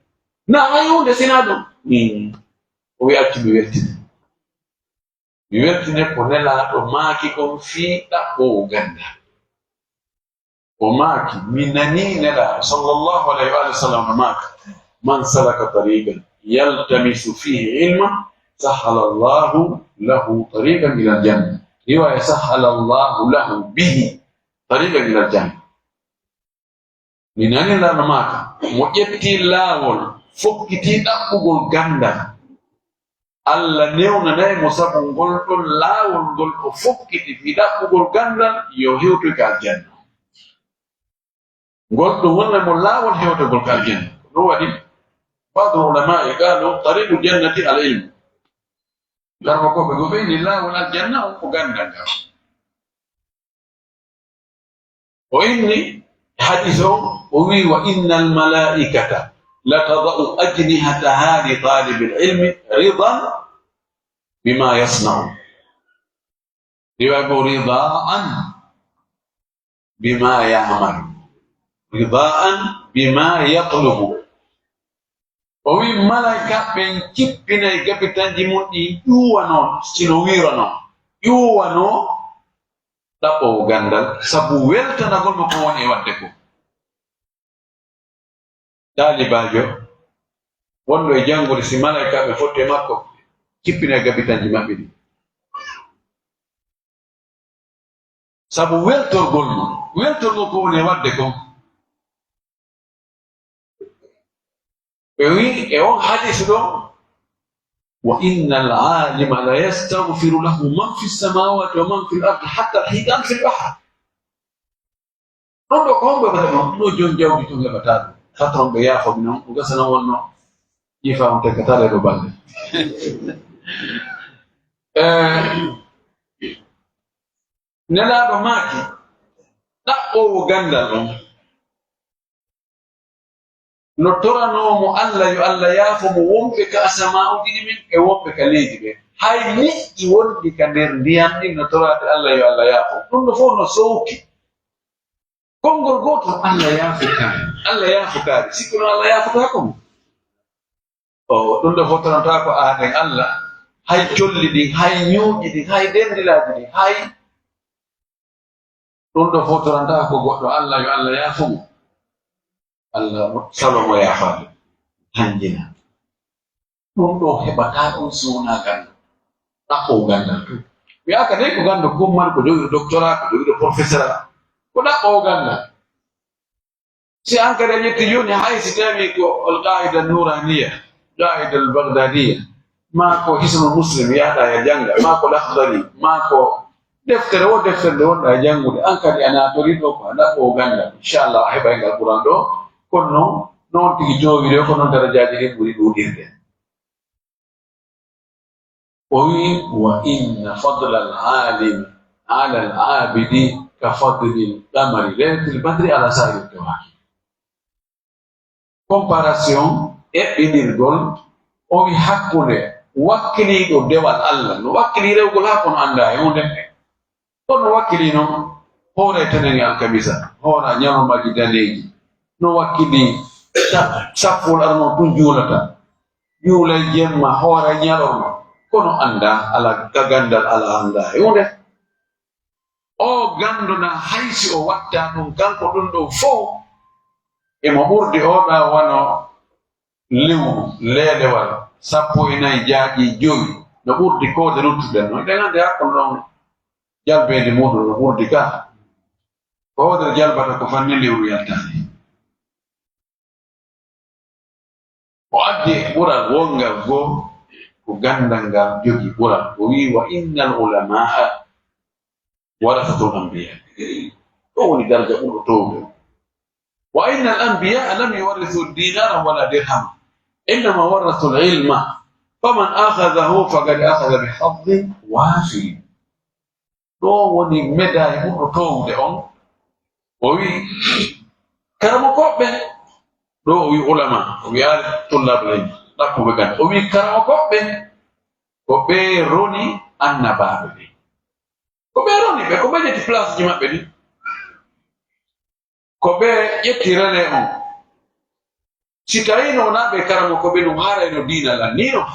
Na hay huunde si na ɗum. Mm. O wi accu mi weltine. Mi weltine ko Nelaaɗo maaki kon fii ɗaɓɓoowo ganndal. O maaki, mi nanii Nelaaɗo sallallahu alayhi wa sallam no maaka, "Man salaka tariqan yaltamisu fihi ilman, sahhala Allahu lahu tariqan ila aljanna." Riwaya, "Sahhala Allahu lahu bihi tariqan ila aljanna." Mi nanii Nelaaɗo maaka, mo ƴetti laawol, fokkiti ɗaɓɓugol ganndal, Allah newnanay mo sabu ngol ɗon laawol ngol o fokkiti fii ɗaɓɓugol ganndal, yo hewtoy ka aljanna. Ngol ɗum wonnay mo laawol hewtagol ka aljanna. Ɗum waɗi, ba'du ulama'i qalu, "Tariqul jannati al ilm." Garba ko ɓe go ɓe inni laawol aljanna on ko ganndal ngal. O inni hadis o, o wi, "Wa innal malaikata la tada'u ajnihataha li talibil ilmi ridan bima yasna'u." Riwaya go, "Ridaan bima ya'malu, ridaan bima yatlubu." O wi, malaika ɓen cippinay gabitanji mun ɗi ƴuwano, sino wirano, ƴuwano ɗaɓɓoowo ganndal, sabu weltanagol mo ko woni e waɗde ko. Taalibaajo wonɗo e janngude, si malaikaaɓe fotti e makko, cippina e gabitanji maɓɓe ɗi. Sabu weltorgol mo, weltorgol ko woni e waɗde kon. Ɓe wi e on hadis ɗo, "Wa innal alima la yastaghfiru lahu man fi samawati wa man fil ardi hatta al hitan fil bahr." Ɗum ɗo ko hombo heɓata ɗum? Ɗum ɗo joom jawdi tun heɓata ɗum. Patron ɓe yaafo mi non, o gasa non wonno. Jifa on tekkata ɗe ɗo balɗe. Eh, Nelaaɗo maaki, ɗaɓɓoowo ganndal on, no toranoo mo Allah yo Allah yaafo mo wonɓe ka asama'uuji ɗin e wonɓe ka leydi ɓen. Hay liƴƴi wonɗi ka nder ndiyam ɗin no toraade Allah yo Allah yaafo mo. Ɗum ɗoo fof no sowki. Konngol gootol, Allah yaafotaani. Allah yaafotaani. Sikkuno Allah yaafotaako mo? O, ɗum ɗoo fof torantaa ko aaden Allah. Hay colli ɗin, hay ñuuƴi ɗin, hay denndilaaji ɗin, hay ɗum ɗoo fof torantaa ko goɗɗo Allah, yo Allah yaafo mo. Allah salo mo yaafaade. Tanjina. Ɗum ɗoo heɓataa ɗum si wonaa ganndo. Ɗaɓɓowo ganndal tun. Wiyaaka dey ko ganndo kummal, ko jogiiɗo doctorat, ko jogiiɗo professeur. Ko ɗaɓɓowo ganndal. Si an kadi a ƴetti jooni, hay si tawii ko Al Qaida Nuraniya, Qaida Al Baghdadiya, maa ko Hisnul Muslim, yahɗaa ya jannga, maa ko Lakhdari, maa ko deftere, wo deftere nde wonɗaa e janngude, an kadi a naatorii ɗoo ko a ɗaɓɓowo ganndal. Inchallah, a heɓay ngal Qur'an ɗoo, kono noon, noon tigi toowiri o, ko noon darajaaji ɗin ɓuri ɗuuɗirde. O wi'i, "Wa inna fadla al-alimi ala al-abidi ka fadli al-qamari laylatil badri ala sa'iri al-kawakib." Comparaison, eɓɓindirgol, o wi'i hakkunde wakkiliiɗo dewal Allah, no wakkilii rewgol haa kono anndaa e huunde. Kono wakkilii noon, hoora e tenenŋe alkamisa, hoora ñalormaaji daneeji, no wakkilii sa-, sappol arano tun juulata, juulay jemma, hoora e ñalorma, kono anndaa, alaa ka ganndal, alaa anndaa e huunde. O ganndo na hay si o wattaa ɗum, kanko ɗum ɗoo fof, emo ɓurdi o ɗaa wano lewru, leelewal, sappo e nayi jaaƴi jowi, no ɓurdi koode luttuɗe no. Eɗen anndi hakkunde ɗon jalbeede muɗum no ɓurdi ka. Ko hoodere jalbata ko fanni lewru yaltaani. O addi ɓural wongal goo ko ganndal ngal jogi ɓural. O wi'i, "Wa innal ulamaa warasatul anbiya." Ɗo woni daraja ɓurɗo toowde. "Wa innal anbiya lam yuwarrisu dinaran wala dirham. Innama warrasul ilma. Faman akhadahu faqad akhadha bi hazzin wafir." Ɗo woni médaille ɓurɗo toowude on. O wi'i, "Karamokooɓe ɓen," ɗo o wi'i ulama, o wi'aali tullaaɓe ɓen, ɗaɓɓuɓe ganda. O wi'i, "Karamokooɓe ɓen, ko ɓe roni annabaaɓe ɓen." Ko ɓe roni ɓe, ko ɓe ƴetti place ji maɓɓe ɗin. Ko ɓe ƴetti relais on. Si tawiino wonaa ɓe karamokooɓe ɗum, haray no diina lan nii non.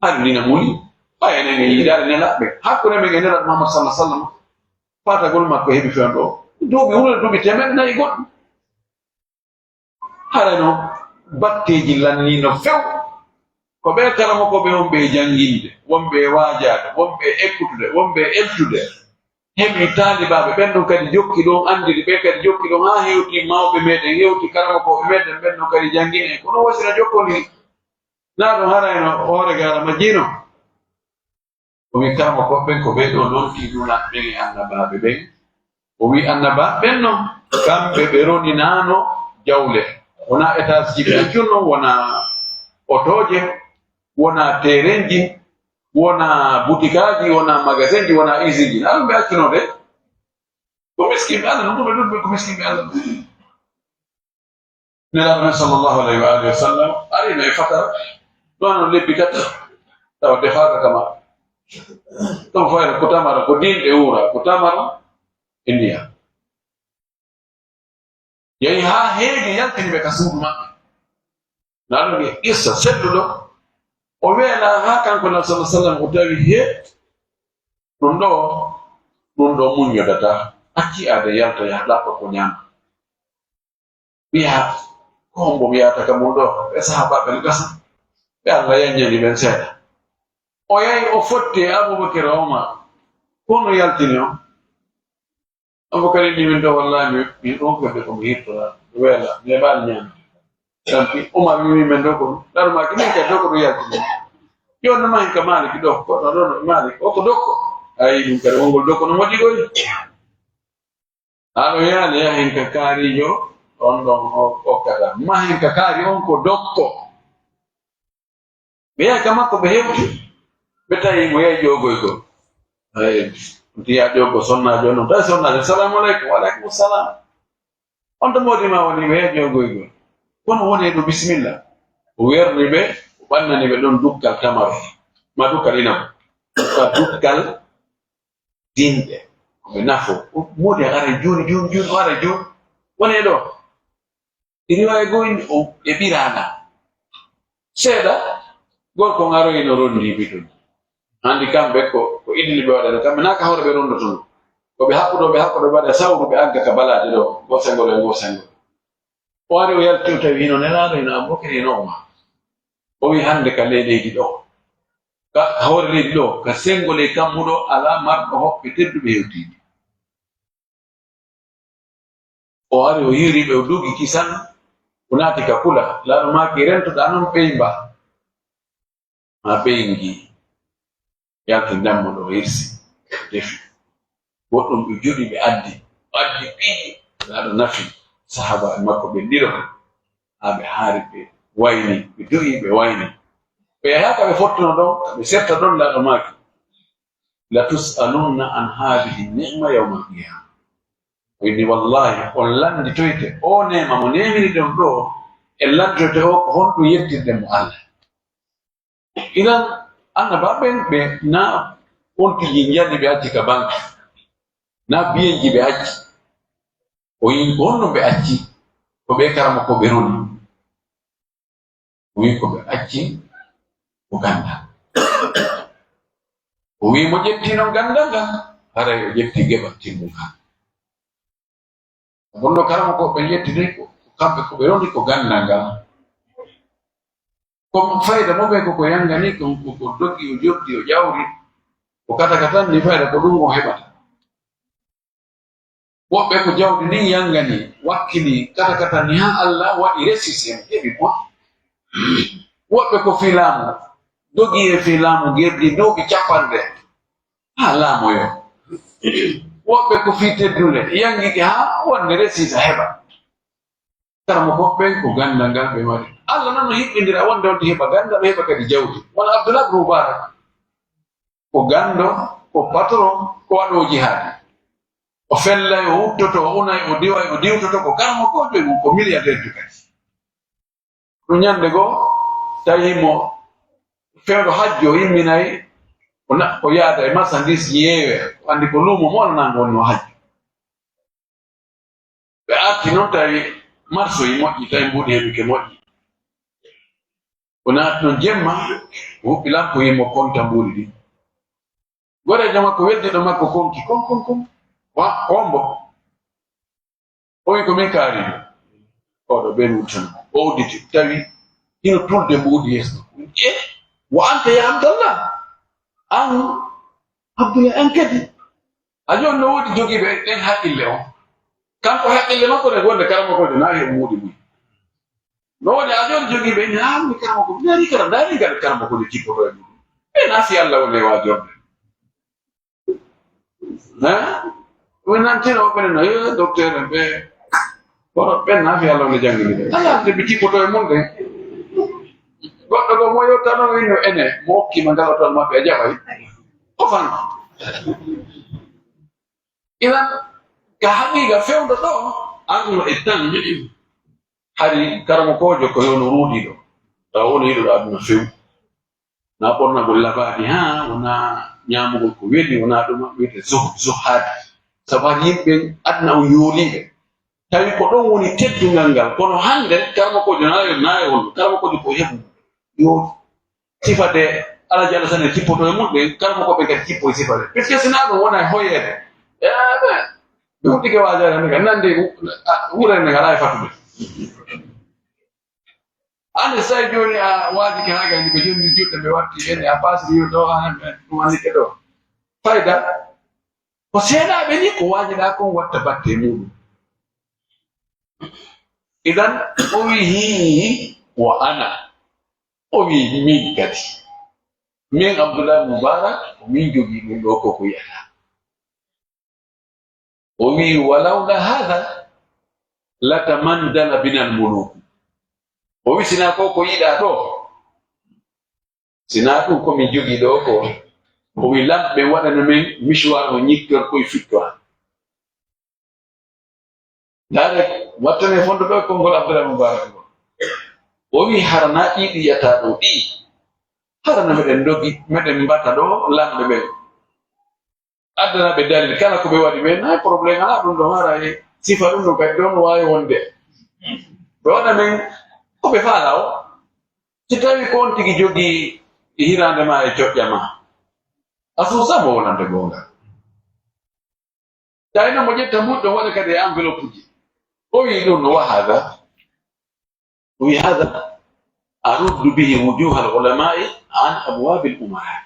Hari ni na muli, ɓay enen e yiɗaade nelaaɓe. Hakkunde men e nelaaɗo Muhammad sallallahu alaihi wasallam, faatagol makko heɓi fewndo duuɓi wuro, duuɓi teemeɗɗe nayi goɗɗum. Hara no batteeji lanniino few. Ko ɓe karamokooɓe wonɓe e jannginde, wonɓe e waajaade, wonɓe e ekkutude, wonɓe e eltude. Heɓi taalibaaɓe, ɓen ɗon kadi jokki ɗon, anndiri ɓe kadi jokki ɗon, haa hewti mawɓe meɗen, hewti karamokooɓe meɗen, ɓen ɗon kadi janngini en. Kono wasira jokkondiri. Naa ɗum haray no hoore gaara majjiino. O wi'i, "Karamokooɓe ɓen ko ɓee ɗoo nontii nulaaɓe ɓen e annabaaɓe ɓen." O wi'i, "Annabaaɓe ɓen non, kamɓe ɓe roninaano jawle. Wonaa étage ji ɓe accunoo, wonaa otooje, wonaa terenji, wonaa butikaaji, wonaa magasinji, wonaa usine ji. Alaa ɓe accunoo de. Ko miskinɓe Allah non, ɗum ɓe ɗuuɗi ɓe ko miskinɓe Allah non." Nelaaɗo men sallallahu alayhi wa alihi wa sallam arino e fatara, ɗo no lebbi tati, tawa defaaka kama. Ɗum fayra ko tamara, ko diin ɓe wuura, ko tamara e ndiyam. Yehi haa heege yaltini ɓe ka suudu maɓɓe. Na ɗum e qissa selluɗo. O weela haa kanko na sallallahu alayhi wa sallam o tawi he ɗum ɗo, ɗum ɗo muññodata, acci aade yalta yaha ɗaɓɓa ko ñaama. Wiya, "Ko hombo mi yahata ka mun ɗo?" Ɓe sahaabaaɓe no gasa. Ɓe Allah yanñani ɓen seeɗa. O yahi o fotti e Abubakar e Omar. Ko no yaltini on? Abubakar inni, "Min ɗo wallahi mi, min ɗon ko de ko mi hittora. Mi weela, mi heɓaali ñaamde." Tampi Omar wi'i, "Min ɗo ko ɗum. Ɗaru maaki min kadi ɗo ko ɗum yaltini. Yo no mahi ka Malik ɗo, ko ɗo ɗo Malik, o ko dokko." Ayi, ɗum kadi wongol dokko no moƴƴi ɗo. Aɗo yaali yahen ka kaarijo, on ɗon o okkata. Mahen ka kaari on ko dokko. Ɓe yahi ka makko, ɓe hewti. Ɓe tawi mo yahi ƴoogoygol. Ay, on tiya ƴoogo sonnaajo on, tawi sonnaajo, "Salaamu aleykum." "Wa aleykum salaam." "On to moodi ma woni?" "Ɓe yahi ƴoogoygol." Kono woni e ɗo bisimilla. O werni ɓe, o ɓannani ɓe ɗon dukkal tamaro, ma dukkal inabu. Ka dukkal dinɗe, ko ɓe nafo. Moodi a ara juuni, juuni, juuni, o ara juuni. Woni e ɗo. Iri wawi goo inde o e ɓiraana. Seeɗa, gorko ngaroyi no rondi bidon. Handi kamɓe ko, ko idini ɓe waɗata. Kamɓe na ka hoore ɓe rondotono. Ko ɓe haɓɓuɗo, ɓe haɓɓuɗo ɓe waɗa sawru ɓe agga ka balaaje ɗo. Ngo sengo ɗo, ngo sengo. O ari o yalti o tawi hino Nelaaɗo, hino Abubakar, hino Umar. O wi hande ka ley leydi ɗo. Ka, ka hoore leydi ɗo, ka sengo ley kammuɗo alaa marɗo hoɓɓe tedduɓe hewtiiɓe. O ari, o yiiri ɓe, o dugi kisan, o naati ka kula. Laaɗo maaki, rentoɗaa non ɓeymba. Ma ɓeyngi, yalti ndammo ɗo, o hirsi, defi. Goɗɗum ɓe joɗi, ɓe addi, o addi piiji. Laaɗo nafi sahaaba e makko ɓe ɗiɗo, haa ɓe haari, ɓe wayni, ɓe do'i, ɓe wayni. Ɓe yahaa ka ɓe fottuno ɗon, ka ɓe serta ɗon, Laaɗo maaki, "Latus'alunna an haadihi ni'ma yawmal qiyaama." O inni, "Wallaahi, on lannditoyte oo neema mo neemiri ɗon ɗoo, en lannditoyte o ko honɗum yettirɗen mo Allah." Idan, annabaaɓe ɓen, ɓe na on tigi njani ɓe acci ka banque, na biyeeji ɓe acci. O yi ko honɗum ɓe acci, ko ɓe karamokooɓe roni. O wi ko ɓe acci ko ganndal. O wi mo ƴetti non ganndal ngal, haray o ƴetti geɓal timmungal. Bonno karamokooɓe ɓe ƴetti de ko kamɓe ko ɓe roni ko ganndal ngal. Ko fayda mo ɓe ko ko yangani, ko, ko, ko dogi, o joddi, o ƴawri, o kata katan ni fayda ko ɗum o heɓata. Woɓɓe ko jawdi ndin yangani, wakkili kata kata ni haa Allah waɗi resisi en, heɓi moƴƴi. Woɓɓe ko fii laamu, dogi e fii laamu gerdi duuɓi capanɗe haa laamoyo. Woɓɓe ko fii teddule, yangike haa wonde resisi heɓa. Karamokooɓe ɓen ko ganndal ngal ɓe mari. Allah non no hiɓɓindira wonde on heɓa ganndal, heɓa kadi jawdi. Wona Abdullah bin Mubarak. Ko ganndo, ko patron, ko waɗoowo jihaadi. O fellay, o wuttoto, o unay, o diway, o diwtoto, ko karamokoojo e mum, ko milliardaire kadi. Ɗum ñannde goo, tawi mo fewndo hajju, o imminay, o na-, o yaada e marchandise yeewe, o anndi ko luumo mo alanaango woni o hajju. Ɓe arti non, tawi marsoyi moƴƴi, tawi mbuuɗi heɓike moƴƴi. O naati non jemma, o huɓɓi lampoyi mo konta mbuuɗi ɗin. Goreejo makko weldiiɗo makko konki, kon, kon, kon. Wa, ombo. O wi ko min kaari. Oɗo ben wuttan. O udditi, tawi hino tulde mbuuɗi yeeso. E, wa anta ya Abdallah. An Abdullah, an kadi. A jooni no woodi jogiiɓe ɗen haqqille on. Kanko haqqille makko ne wonde karamokoojo na he mbuuɗi mum. No woni a jooni jogiiɓe ni, haa mi karamokoojo, ndaari kara, ndaari ngal karamokoojo jippoto e mum. Ɓe na fii Allah woni e waajorde. Ha? Min nan tino ɓe no, "Eh, docteur en ɓe, kono ɓen na fii Allah woni janngini ɓe." Ala, nde ɓe jippoto e mum ɗen. Goɗɗo goo mo yottano wino ene, mo okki ma ngal oto maɓɓe a jaɓay. O fan. Idan, ka haqiiqa fewndo ɗo, an no e tan, hari karamokoojo ko yo no ruuɗiiɗo, tawa woni yiɗuɗo aduna few. Na ɓornagol labaaɗi, haa, wona ñaamugol ko weli, wona ɗum wiyete zuhd, zuhaadi. Sabu hari yimɓe aduna on yooliiɓe. Tawi ko ɗon woni teddungal ngal. Kono hannde, karamokoojo na yo, na yo won, karamokoojo ko heɓu. Yo sifa de Alhaji Alassane tippoto e mum, ɓe karamokooɓe kadi tippo e sifa de. Puisque si na ɗum wona e hoyeede. E, ɓe, ɓe wuɗɗike waajaade hannde kadi, nande wu-, a, wuurere nde ngalaa e fatude. Hannde so tawi jooni a waajike haa gayni ɓe jonni juɗɗe ɓe watti ene a paasi yo ɗo, an, ɗum anndike ɗo. Fayda, ko seeɗaaɓe ni ko waajiɗaa kon watta batte e muɗum. Idan, o wi, "Hii, wa ana." O wi, "Min kadi. Min Abdullah Mubarak, ko min jogii ɗum ɗo ko ko yi'ata." O wi, "Walawla haada, latamandala binal muluku." O wi, "Sinaa ko ko yiɗaa ɗo, sinaa ɗum ko min jogii ɗo ko." O wi, "Lamɓe waɗano min misuwar o ñittor koye fittora." Ndaare, wattane fondo ɗo e konngol Abdullah Mubarak ngol. O wi, "Hara na ɗi ɗi yata ɗo ɗi? Hara na meɗen dogi, meɗen mbata ɗo lamɓe ɓen. Addana ɓe dalil, kala ko ɓe waɗi ɓe, na problème alaa ɗum ɗon, hara e sifa ɗum ɗon kadi ɗon waawi wonde. Ɓe waɗa men ko ɓe faala o. Si tawi ko on tigi jogii hiraande ma e coƴƴa ma, a suusa mo wonande goonga." Tawi noon mo ƴetta mbuuɗi ɗon waɗa kadi e enveloppe ji. O wi ɗum no wa hada. O wi hada aruddu bihi wujuhal ulamai an abwabil umara.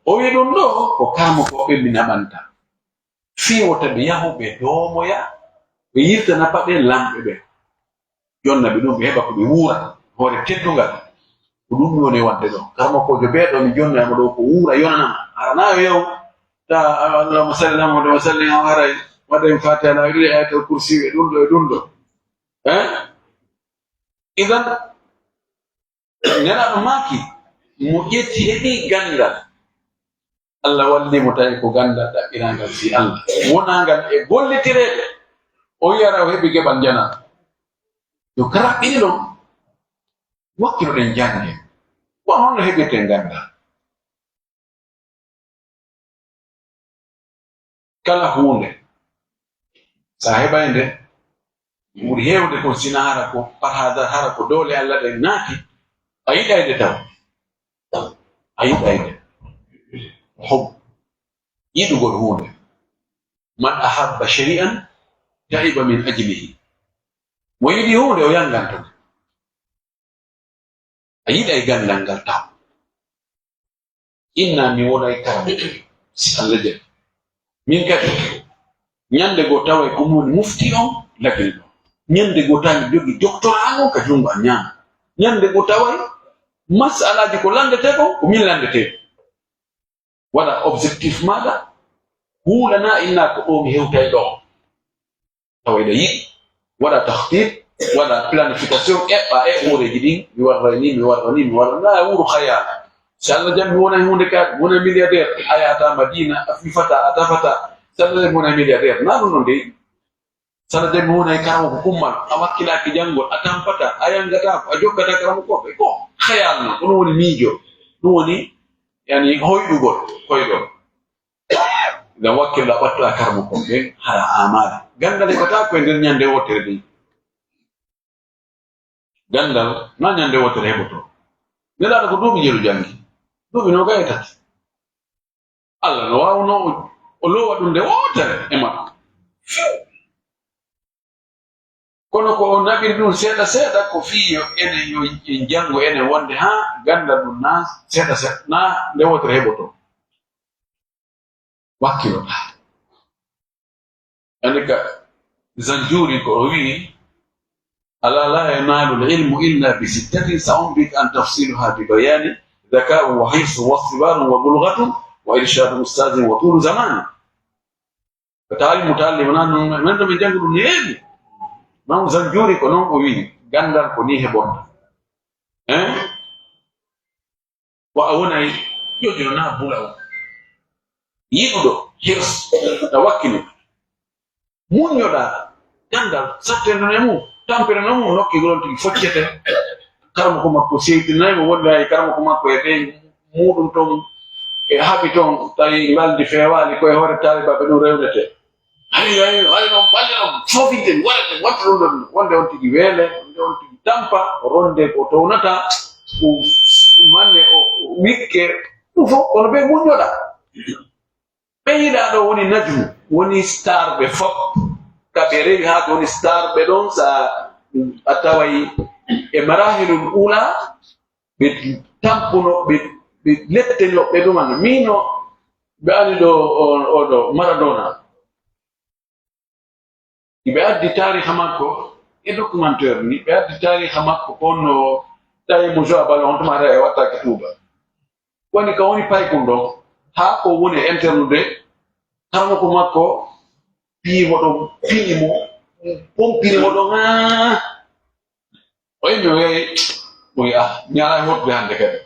O wi ɗum ɗo ko karamokooɓe mi naɓanta. Fii wota ɓe yahu ɓe doomoya, ɓe yirtana paɗe lamɓe ɓe. Jonna ɓe ɗum, ɓe heɓa ko ɓe wuura, hoore teddungal. Ko ɗum mi woni waɗde ɗo. Karamokoojo bee ɗo mi jonnayamo ɗo ko wuura, yonanama. Hara na yo yahu, ta, Allahumma salli ala Muhammad wa sallim, haray, waɗen Fatiha, na wiɗi Ayatul Kursi, e ɗum ɗo, e ɗum ɗo. Eh? Idan, Nelaaɗo maaki, mo ƴetti heɓi ganndal, Allah walli mo tawi ko ganndal ɗaɓɓirangal fii Allah, wonangal e gollitireede, o wiyata o heɓi geɓal njanal. Yo karaɓɓini ɗon, wakkilo ɗen jannge, ko honno heɓirten ganndal? Kala huunde, so a heɓay nde, ko ɓuri heewde kon, sina hara ko par hasard, hara ko doole Allah ɗen naati, a yiɗay nde taw. A yiɗay nde. Hob, yiɗugol huunde. Man ahabba shay'an ta'iba min ajlihi. Mo yiɗi huunde, o yanganto nde. A yiɗay ganndal ngal taw. Inna mi wonay karamo, si Allah jaɓi. Min kadi, ñande goo taway ko mi woni mufti on, lagil ɗon. Ñande goo tawi mi jogi doctorat on ka junngo am ñaamo. Ñande goo taway masalaaji ko lanndetee kon, ko min lanndetee. Waɗa objectif maaɗa, huulana inna ko ɗo mi hewtay ɗo. Tawa ina yiɗi waɗa takhtit, waɗa planification, eɓɓa e hooreeji ɗin, mi warray ni, mi warra ni, mi warra na, wuro khayal. Si Allah jaɓi mi wona e huunde kaari, mi wona milliardaire, a yahata Madina, a fifata, a tafata. Si Allah jaɓi mi wona milliardaire, na ɗum ɗon dey. Si Allah jaɓi mi wona e karamoko kummal, a wakkilaaki janngol, a tampata, a yanngataako, a jokkata karamokooɓe. Ko khayal non, ko ɗum woni miijo. Ɗum woni, yani, hoyɗugol, koyɗol. Ngam wakkillo a ɓattu a karmo kon ɓen hara amaali. Ganndal heɓataa ko e nder ñande wootere dey. Ganndal na ñande wootere heɓotoo. Nelaaɗo ko duuɓi jeeɗu janngi. Duuɓi noogay e tati. Allah no waawno o, o loowa ɗum nde wootere e makko. Fiw. Kono ko o naɓiri ɗum seeɗa seeɗa, ko fii yo enen, yo en janngo enen wonde haa ganndal ɗum na seeɗa seeɗa, na nde wootere heɓotoo. Wakkilo. Andi ka Zanjuri ko o wi'i, "Ala la yanalu al-ilmu illa bi sittatin, sa unbik an tafsiluha bi bayani, dhaka'u wa hirsu wa sibarun wa bulghatun wa irshadu ustazin wa tulu zamani." Ko taali mutaallim wonaa noon, men ɗo min janngu ɗum no heewi. Imaam Zanjuri ko noon o wi'i, ganndal ko nii heɓorta. Hein? Ko a wonay ƴoƴo naa bulaw. Yiɗuɗo, hirs, tawakkili. Muññoɗaa, ganndal, satteeno e mum, tampere no mum, nokki ko ɗon tigi foccete. Karamoko makko seytinay mo, wonde hay karamoko makko e ɓe muuɗum toon, e haɓi toon, tawi ngaldi feewaali, ko e hoore taalibaaɓe ɗum rewnete. Hari, hari, hari noon, balle noon, foofinten, waɗete, waɗtu ɗum ɗon, wonde on tigi weele, wonde on tigi tampa, ronde ko townata, ko manne o, o wikke, ɗum fof, kono ɓe muññoɗaa. Ɓe yiɗaa ɗo woni najmu, woni star ɓe fof. Ka ɓe rewi haa ko woni star ɓe ɗon, sa a taway e marahilul ula, ɓe tampuno, ɓe, ɓe letteno, ɓe ɗumano. Miino, ɓe ani ɗo, o, o ɗo, Maradona. Ɓe addi taariha makko e documentaire ni, ɓe addi taariha makko ko honno tawi mo joue ballon, on tuma tawi e wattaaki tuuba. Woni ka woni paykun ɗon, haa ko woni e internude, karamoko makko piyi mo ɗon, piyi mo, pompini mo ɗon, haa o immi o yehi, o wi'i, "Ah, mi alaa e hoɗude hannde kadi."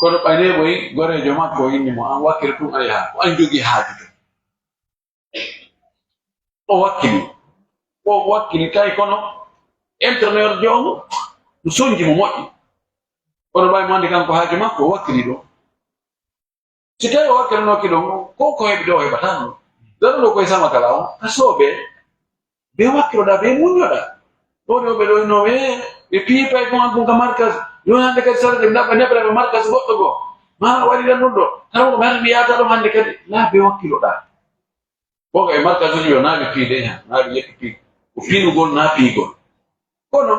Kono ɓayne mo yi goreejo makko o inni mo, "An wakkile tun a yaha, ko an jogii haaju ton." O wakkili. O wakkili tawi kono entraîneur joomu no sonji mo moƴƴi. Kono ɓay mo anndi kanko haaju makko, o wakkili ɗo. Si tawi o wakkilanooki ɗon, ko, ko heɓi ɗo, o heɓataa ɗon. Daruɗo koye sama kala on, ka soobee, ɓe wakkiloɗaa, ɓe muññoɗaa. Ɗo ɗo ɓe ɗo no ɓe, ɓe piyi pay ko an kun ka markas, yo hannde kadi sara ɓe naɓa neɓra ɓe markas goɗɗo goo. Maa waɗiran ɗum ɗo, tawa ko ɓe hannde mi yaata ɗo hannde kadi, naa ɓe wakkiloɗaa. Wonɓe e markasuuji ɓe, naa ɓe piide e han, naa ɓe ƴetti piide. Ko piinugol, naa piigol. Kono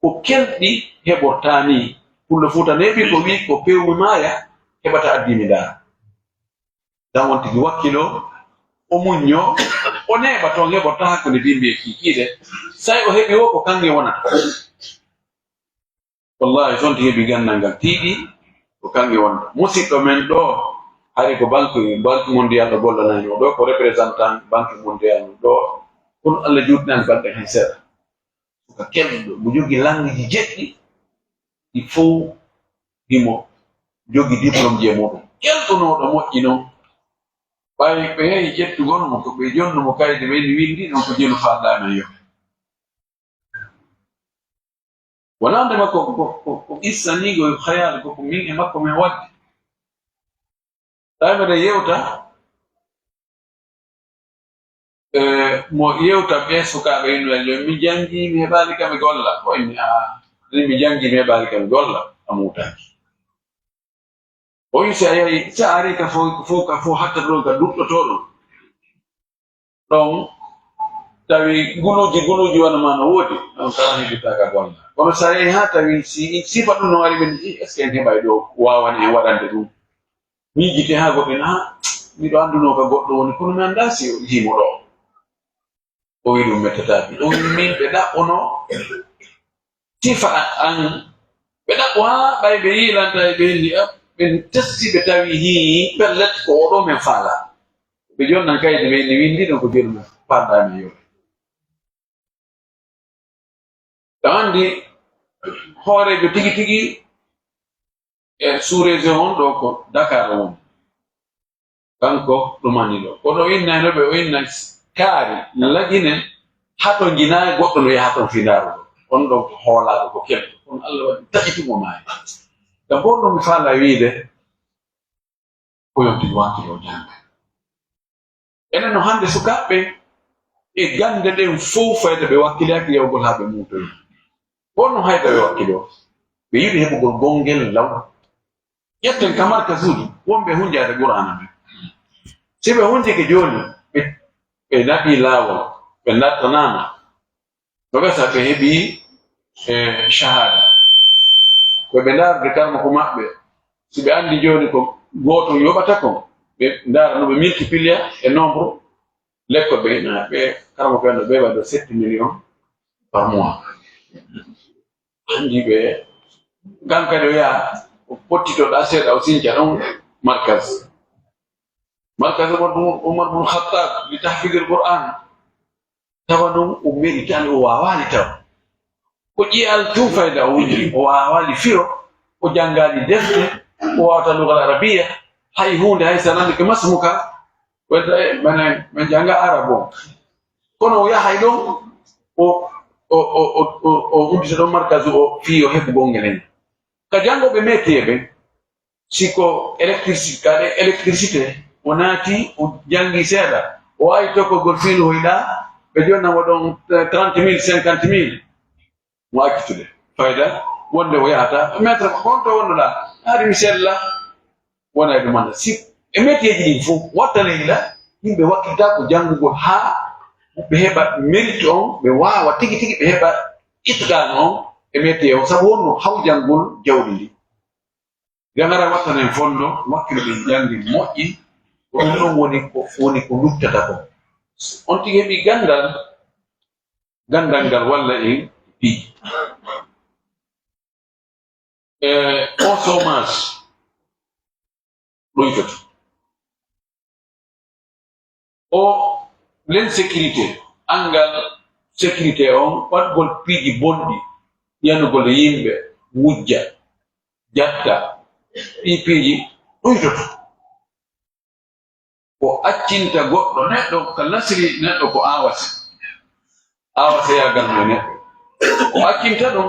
ko kelɗi heɓortaa nii. Pullo Fuuta neeɓi ko wii, ko pewmi maaya, heɓata addi mi ndaara. Dan on tigi wakkiloo, o muññoo, o neeɓa toon heɓortaa hakkunde bimbi e kiikiiɗe. Say o heɓi o, ko kaŋŋe wonata. Wallaahi, so on tigi heɓi ganndal ngal tiiɗi, ko kaŋŋe wonata. Musiɗɗo men ɗo, hari ko banque, banque mondiale ɗo gollanayno ɗo, ko représentant banque mondiale ɗo. Kono Allah juutnani balɗe hen seeɗa. Suka kelɗo, mo jogii lanŋeeji jeɗɗi, ɗi fow himo jogii diplôme ji e muɗum. Kelɗunooɗo moƴƴi non. Ɓay ɓe yehi ƴettugol mo, ko ɓe jonno mo kaydi, ɓe ni winndi non ko jelu faalɗaa men yo. Wonande makko ko, ko, ko, ko qissa ni, ko khayal, ko, ko min e makko min waddi. Tawi mbeɗa yewta, eh, mo yewta ɓe sukaaɓe innuɓe, yo mi janngi, mi heɓaali ka mi golla. O inni, "Ah, ni mi janngi, mi heɓaali ka mi golla, a muutaaki." O wi, si a yehi, si a ari ka fof, fof, ka fof hatta ɗon, ka duɗɗotoo ɗon. Ɗon tawi guluuji, guluuji wano ma no woodi, ɗon kala heɓitaa ka golla. Kono si a yehi haa tawi si, sifa ɗum no wari, ɓe mbi'i, "Est-ce que en heɓay ɗo waawani en waɗande ɗum?" Miijite haa goɗɗo, "Ah, miɗo anndunoo ka goɗɗo woni, kono mi anndaa si o yi'i mo ɗo." O wi, "Ɗum mettataake." O wi, "Min ɓe ɗaɓɓono sifa an." Ɓe ɗaɓɓo haa ɓay ɓe yiilanta e ɓe inni, ah, ɓe testi, ɓe tawi hii pellet ko oɗo men faala. Ɓe jonnan kaydi ɓe inni winndi ɗon ko jelu men faalɗaa men yo. Ɓe anndi hooreejo tigi tigi e sous-région on ɗo ko Dakar o woni. Kanko ɗumani ɗo. Kono o innayno ɓe, o inna kaari, lagine, hato njinaay goɗɗo no yaha toon fii ndaarugol. On ɗon ko hoolaaɗo, ko kelɗo. Kono Allah waɗi taƴi tun o maayi. Ka bonno mi faala wiide, ko yonti wakkilo jannga. Enen no hannde sukaaɓe e gannde ɗen fow fayda ɓe wakkilaaki yawgol haa ɓe muutoyi. Kono hayda ɓe wakkilo, ɓe yiɗi heɓugol gonngel law. Ƴetten ka markasuuji, wonɓe hunjaade Qur'aana ɓe. Si ɓe hunjike jooni, ɓe, ɓe naɓii laawol, ɓe nattanaama. No gasa ɓe heɓii, eh, shahada. Ko ɓe ndaarde karmako maɓɓe. Si ɓe anndi jooni ko gooto yoɓata kon, ɓe ndaara no ɓe multiplier e nombre lekkol ɓe. Na ɓe karmako en ɗo ɓe waɗa sept millions par mois. Anndi ɓe, kan kadi o yaha, o pottitoɗa seeɗa, o sinca ɗon markaz. Markaz Umar bun, Umar bun Khattab li tahfidil Qur'an. Tawa non o méritaali, o waawaali taw. Ko ƴi'al tun fayda o woni, o waawaali firo, o janngaali defte, o waawata lugal arabiya, hay huunde, hay sanande ke masmuka, wonta e, mane, men jannga arab on. Kono o yahay ɗon, o, o, o uddita ɗon markazu o, fii o heɓu gonngel hen. Ka janngooɓe métier ɓen, si ko électricité, kadi électricité, o naati, o janngi seeɗa, o waawi tokkogol fiilu hoyɗa, ɓe jonna mo ɗon, eh, trente mille, cinquante mille. Mo accitude. Fayda, wonde o yahata, maître, ko honto wonnoɗa? Ari mi sella. Wona e ɗum anda. Si e métier ji ɗin fof, watta leyla, yimɓe wakkilta ko janngugol haa ɓe heɓa mérite on, ɓe waawa tigi tigi ɓe heɓa itqaan on e métier on, sabu honno hawjangol jawdi ndi. Gangara wattanen fondo, wakkilo ɓe janngi moƴƴi, ko ɗum ɗon woni ko, woni ko luttata ko. On tigi heɓi ganndal, ganndal ngal walla en piiji. E o chômage ɗoytoto. O l'insécurité, anngal sécurité on, waɗgol piiji bonɗi, yanugol e yimɓe, wujja, jatta, ɗi piiji ɗoytoto. Ko accinta goɗɗo neɗɗo, ka lasri neɗɗo ko aawase. Aawaseyagal mo e neɗɗo. Ko accinta ɗum,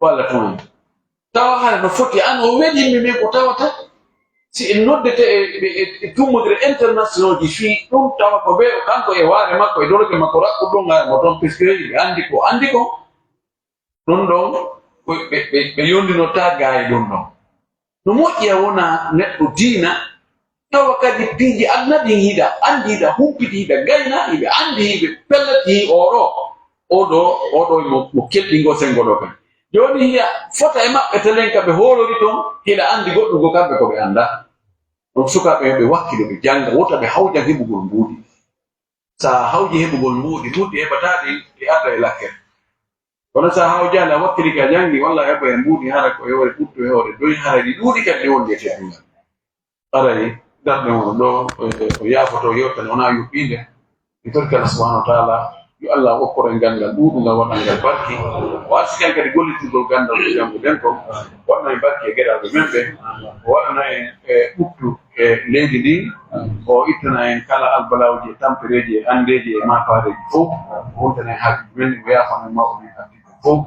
Walla tun en. Tawa hara no foti an o weli yimɓe men ko tawata si en noddete e, e, e, e tummodire international ji fii ɗum, tawa ko ɓe o kanko e waare makko e doloke makko raɓɓuɗo ɗum hara mo toon, puisque ɓe anndi ko anndi ko ɗum ɗon ko ɓe, ɓe, ɓe yondinotaa gaa e ɗum ɗon. No moƴƴi a wona neɗɗo diina, tawa kadi piiji aduna ɗin hiɗa anndi, hiɗa humpiti, hiɗa gayna, hiɓe anndi, hiɓe pellati hii oɗo, oɗo, oɗo mo, mo kelɗingo sengo ɗo kan. Jooni hiya fota e maɓɓe telen ka ɓe hoolori ton, hiɗa anndi goɗɗum ko kamɓe ko ɓe annda. Ɗum sukaaɓe yo ɓe wakkilu ɓe jannga, wota ɓe hawjan heɓugol mbuuɗi. Sa hawji heɓugol mbuuɗi, mbuuɗi heɓataa ɗi, ɗi arda e lakkere. Kono sa hawjaali a wakkili ka janngi, walla a heɓa e mbuuɗi hara ko e hoore ɓuttu e hoore doy, hara ɗi ɗuuɗi kadi ɗi wondi e teddungal. Aray, darɗe mon ɗo, o, o yaafoto yewtere wonaa yuɓɓiinde. Mi torki Allah subhanahu wa ta'ala, yo Allah okkoren ganndal ɗuuɗungal, waɗangal barki. O arsiken kadi gollitugol ganndal ko jannguɗen ko. Waɗana en barki e geɗalɓe men ɓe. O waɗana en, e, ɓuttu e leydi ndin. O ittana en kala albalawuji e tampereeji e anndeeji e maapaareeji fof. O wontana en haajuuji men, o yaafana en mawɓe men haajuuji fof.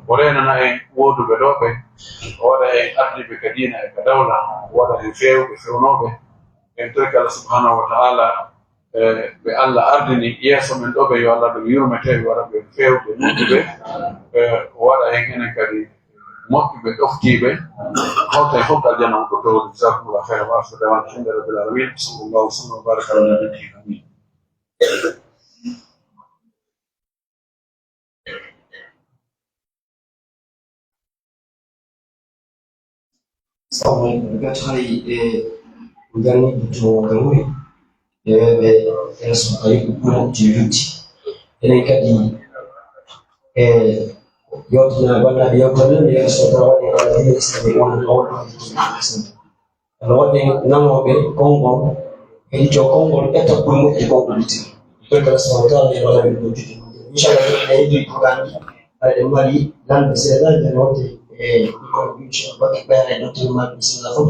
O reenana en wooduɓe ɗo ɓe. O waɗa en ardiiɓe ka diina e ka dawla. O waɗa en feewɓe fewnooɓe. En torki Allah subhanahu wa ta'ala, e, ɓe Allah ardini yeeso men ɗo ɓe, yo Allah ɓe yurmete, yo waɗa ɓe feewɓe moƴƴuɓe. E, o waɗa en enen kadi moƴƴuɓe ɗoftiiɓe. Hawta e fof aljanna on ko towri. Jazakumullahu khairan wa ahsana da'wana alhamdulillahi rabbil alamin. Sallallahu wa sallam wa baraka ala nabiyyina. Amin. Sabu ɓe gati haray ɓe ngarni to Gawri, ɓe, ɓe, ɓe reso ay ko ɓuri moƴƴi lutti. Enen kadi, e, yewtina bannaaɓe yewtere nden, mi reso tawa e ala dine sene on, on, on. Aɗa waɗi nanooɓe konngol, heɗito konngol, ƴetta koye moƴƴi konngol lutti. Ɓe kala so tawa e wala ɓe ɗo juɗi. Inchallah, en heɓi programme ji, aɗa en mari lanɗe seeɗa, nden wonde e ɓikkon, inchallah, bakke ɓeya e docteur Malick, bisimilla, fof.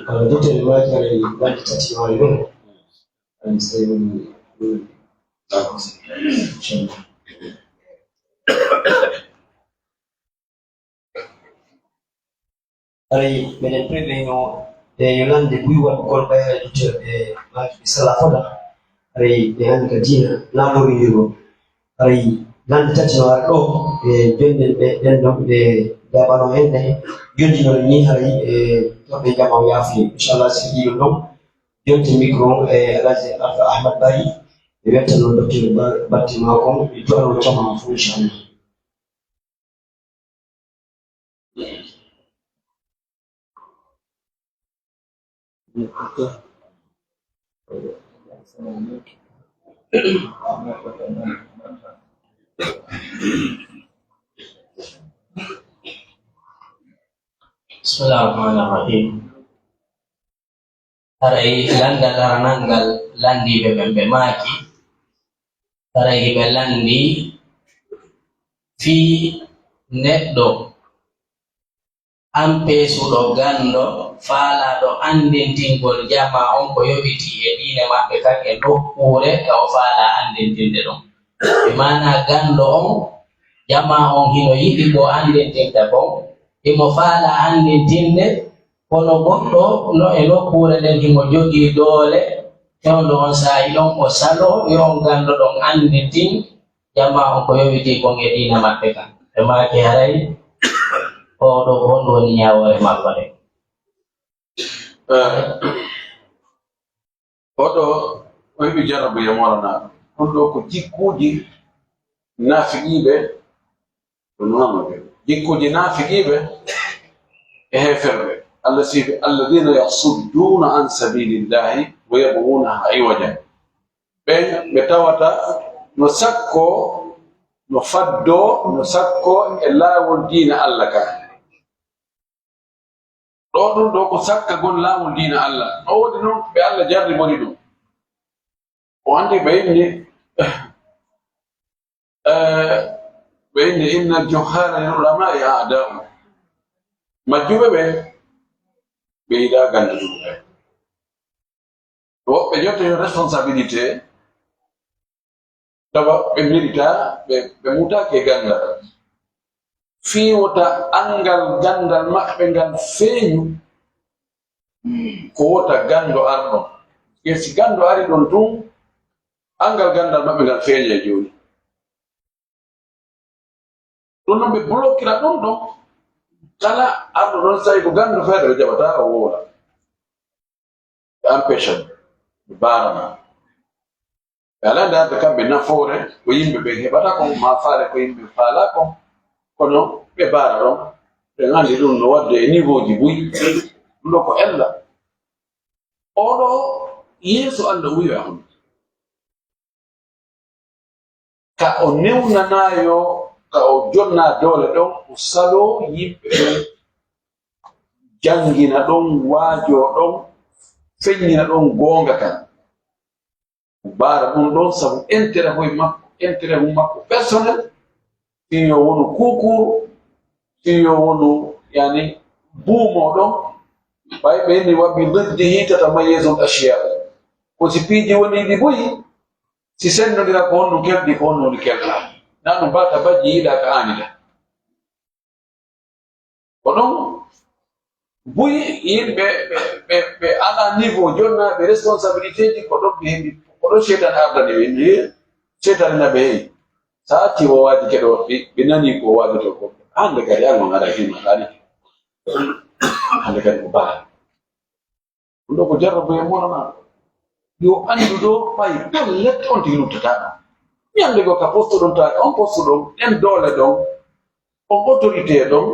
Aɗa docteur Malick, aɗa lanɗe tati, wawi ɗum. Aɗa sey woni, woni. Inchallah. Haray meɗen prévenu e yo lande buy waɗugol ɓay haray docteur e maaki sala foda. Haray ɓe hannde ka diina na ɗorindirgol. Haray lande tati no ara ɗo e jonɗen ɓe ɗen ɗon ɓe jaabano en ɗe. Jonɗinol ni haray e toɓɓe jama o yaafuye. Inchallah, si ɗiɗo ɗon jonti micro on e Alhaji Alpha Ahmad Bari. Ɓe wettano docteur Ba-, Batti Makon, ɓe du'ano jama o fof, inchallah. Bismillahir Rahmanir Rahim. Haray lanndal aranal ngal lanndiiɓe ɓen ɓe maaki, haray hiɓe lanndi fii neɗɗo ampeesuɗo ganndo faalaaɗo anndintingol jamaa on ko yowitii e diine maɓɓe kan e nokkuure ka o faalaa anndintinde ɗon. Bi maanaa ganndo on, jamaa on hino yiɗi ko anndintinta kon, himo faalaa anndintinde, kono goɗɗo no e nokkuure nden himo jogii doole, fewndo on saa'i ɗon o saloo, yo on ganndo ɗon annditin jamaa on ko yowitii kon e diina maɓɓe kan. Ɓe maaki haray, oo ɗoo ko honɗum woni ñaawoore makko nden? Eh, oɗo, o heɓi jarabu e Mawlana. Ɗum ɗo ko jikkuuji naafiqiiɓe, ko noon o wi'i. Jikkuuji naafiqiiɓe e heeferɓe. Allah sifi, "Alladhina yasudduuna an sabilillahi wa yabghuunaha iwaja." Ɓen ɓe tawata no sakko, no faddo, no sakko e laawol diina Allah kan. Ɗo ɗum ɗo ko sakkagol laawol diina Allah. Ɗo woni ɗum ɓe Allah jarribori ɗum. O anndi ɓe inni, eh, ɓe inni, "Innal juhaala lil ulama'i a'da'u." Majjuɓe ɓe, ɓe yiɗaa gannduɓe ɓe. Woɓɓe jottino responsabilité, Tawa ɓe mérita, ɓe, ɓe mutaaki e ganndal. Fii wota anngal ganndal maɓɓe ngal feeñu, ko wota ganndo ar ɗon. Ke si ganndo ari ɗon tun, anngal ganndal maɓɓe ngal feeña e jooni. Ɗum noon ɓe blokira ɗum ɗon. Kala arɗo ɗon, so tawi ko ganndo feere, ɓe jaɓataa o wowla. Ɓe empêche, ɓe mbaarana. Ɓe alaa ndaarde kamɓe nafoore ko yimɓe ɓen heɓata kon, maa faale ko yimɓe faalaa kon. Kono ɓe mbaara ɗon. Ɓen anndi ɗum no waɗde e niveau ji buy. Ɗum ɗo ko ella. Oɗo yeeso Alla wi'a on. Ka o newnanaayo, ka o jonna doole ɗon, o saloo yimɓe ɓen janngina ɗon, waajoo ɗon, feññina ɗon goonga kan. O mbaara ɗum ɗon sabu intérêt hoy makko, intérêt mum makko personnel, fii yo wonu kuukuuru, fii yo wonu, yani, buumoo ɗon. Ɓay ɓe inni wa bi diddihi tatamayyazul ashiyaa. Ko si piiji woni ɗi buy, si senndondira ko honɗum kelɗi, ko honɗum woni kelɗa. Naa ɗum mbaata bajji yiɗa ka aanida. Ko ɗum buy yimɓe ɓe, ɓe, ɓe alaa niveau jonnaaɓe responsabilité ji, ko ɗon ɓe heɓi, ko ɗon seytaane ardani ɓe. Ni seytaane na ɓe heyi. Sa acci o waadi keɗo, ɓe, ɓe nani ko waadotoo ko. Hannde kadi, an on aɗa hima ɗaani. Hannde kadi ko baa. Ɗum ɗo ko jarrabu e monana. Yo anndu ɗo, ɓay pellet on tigi luttataa ɗum. Ñande goo ka poste ɗon, taa on poste ɗon, ɗen doole ɗon, on autorité ɗon,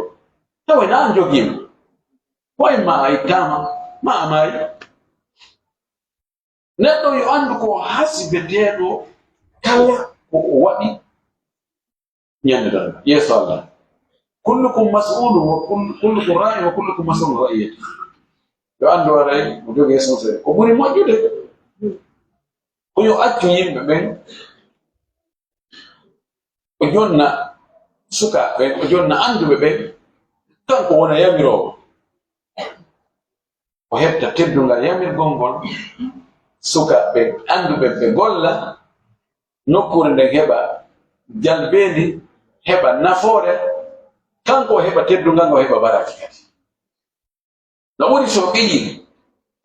tawa na an jogiima. Koye ma a ittaama, ma a maayi. Neɗɗo yo anndu ko hasibeteeɗo kala ko o waɗi ñande darnga yeeso Allah. Kullukum mas'ulun wa kull-, kullukum ra'in wa kullukum mas'ulun an ra'iyati. Yo anndu haray mo jogii responsabilité. Ko ɓuri moƴƴude ko yo accu yimɓe ɓen, o jonna sukaaɓe ɓen, o jonna annduɓe ɓen, kanko wona yamiroowo. O heɓta teddungal yamirgol ngol, sukaaɓe annduɓe ɓe golla, nokkuure nden heɓa jalbeendi, heɓa nafoore, kanko o heɓa teddungal, o heɓa baraaji kadi. No ɓuri so ɓiyi,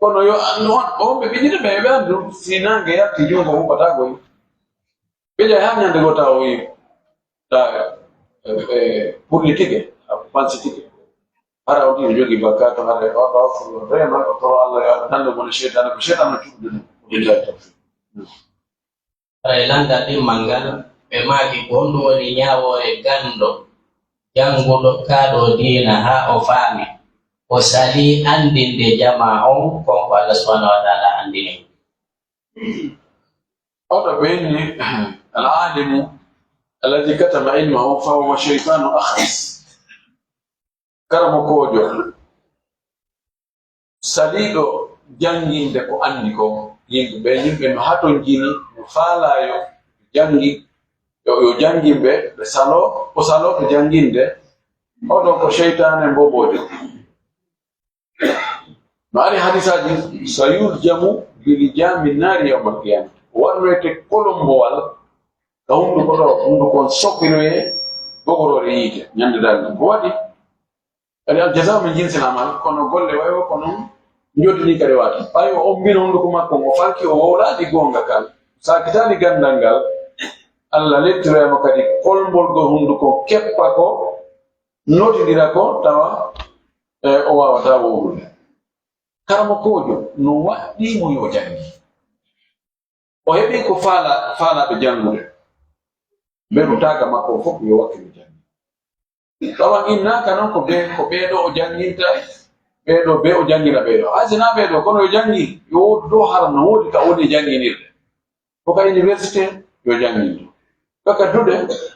kono yo anndu on, on ɓe ɓiyi ɓe, ɓe anndu, si naange yalti junngo huɓɓataa goy. Ɓe ƴay haa ñande goo tawa o yi, ta, e, e, pulli tike, a pansi tike. Hara on tigi jogii bakkaatu, hara o ɗo, o rema, o toro Allah, yo Allah dandu mo e seytaane, ko seytaane cuɓude ɗum. Billahi tawfiq. Hara e lanndal ɗimmal ngal, ɓe maaki ko honɗum woni ñaawoore ganndo, jannguɗo kaa ɗo diina haa o faami, o salii anndinde jamaa on kon ko Allah subhanahu wa ta'ala anndini. Oɗo ɓe inni, al-alimu alladhi katama ilmahu fa huwa shaytanu akhras. Karamokoojo saliiɗo jannginde ko anndi kon, yimɓe ɓe, yimɓe no hatonjini, no faalaa yo janngi, yo, yo janngin ɓe, ɓe saloo, o salooɓe jannginde, oɗo ko seytaane mboboojo. No ari hadisaaji, sayuljamu bi lijaami naari yawmal qiyaama. O waɗnoyte kolombowal ka hunnduko ɗo, hunnduko on sokiroye bogoroore yiite, ñande darnga. Ko waɗi? Kadi al jazaa min jinsil amal, kono golle way o ko non njoddini kadi waata. Ɓay o ombino hunnduko makko ngo, o fanki, o wowlaali goonga kan, saakitaali ganndal ngal, Allah lettiroyamo kadi kolmbol gol hunnduko keppa ko, notindira ko, tawa, e, o waawataa wowlude. Karamokoojo no waɗɗii mo yo janngi. O heɓii ko faala-, faalaaɓe janngude. Mbeɗu taaga makko o fof yo wakkilo janngi. Tawa innaaka noon ko ɓe, ko ɓee ɗo o jannginta, ɓee ɗo ɓe o janngina ɓee ɗo. Hay si naa ɓee ɗo, kono yo janngi, yo woodu ɗo hara no woodi ka woni e jannginirde. Ko ka université, yo janngindu. Ko ka duɗe,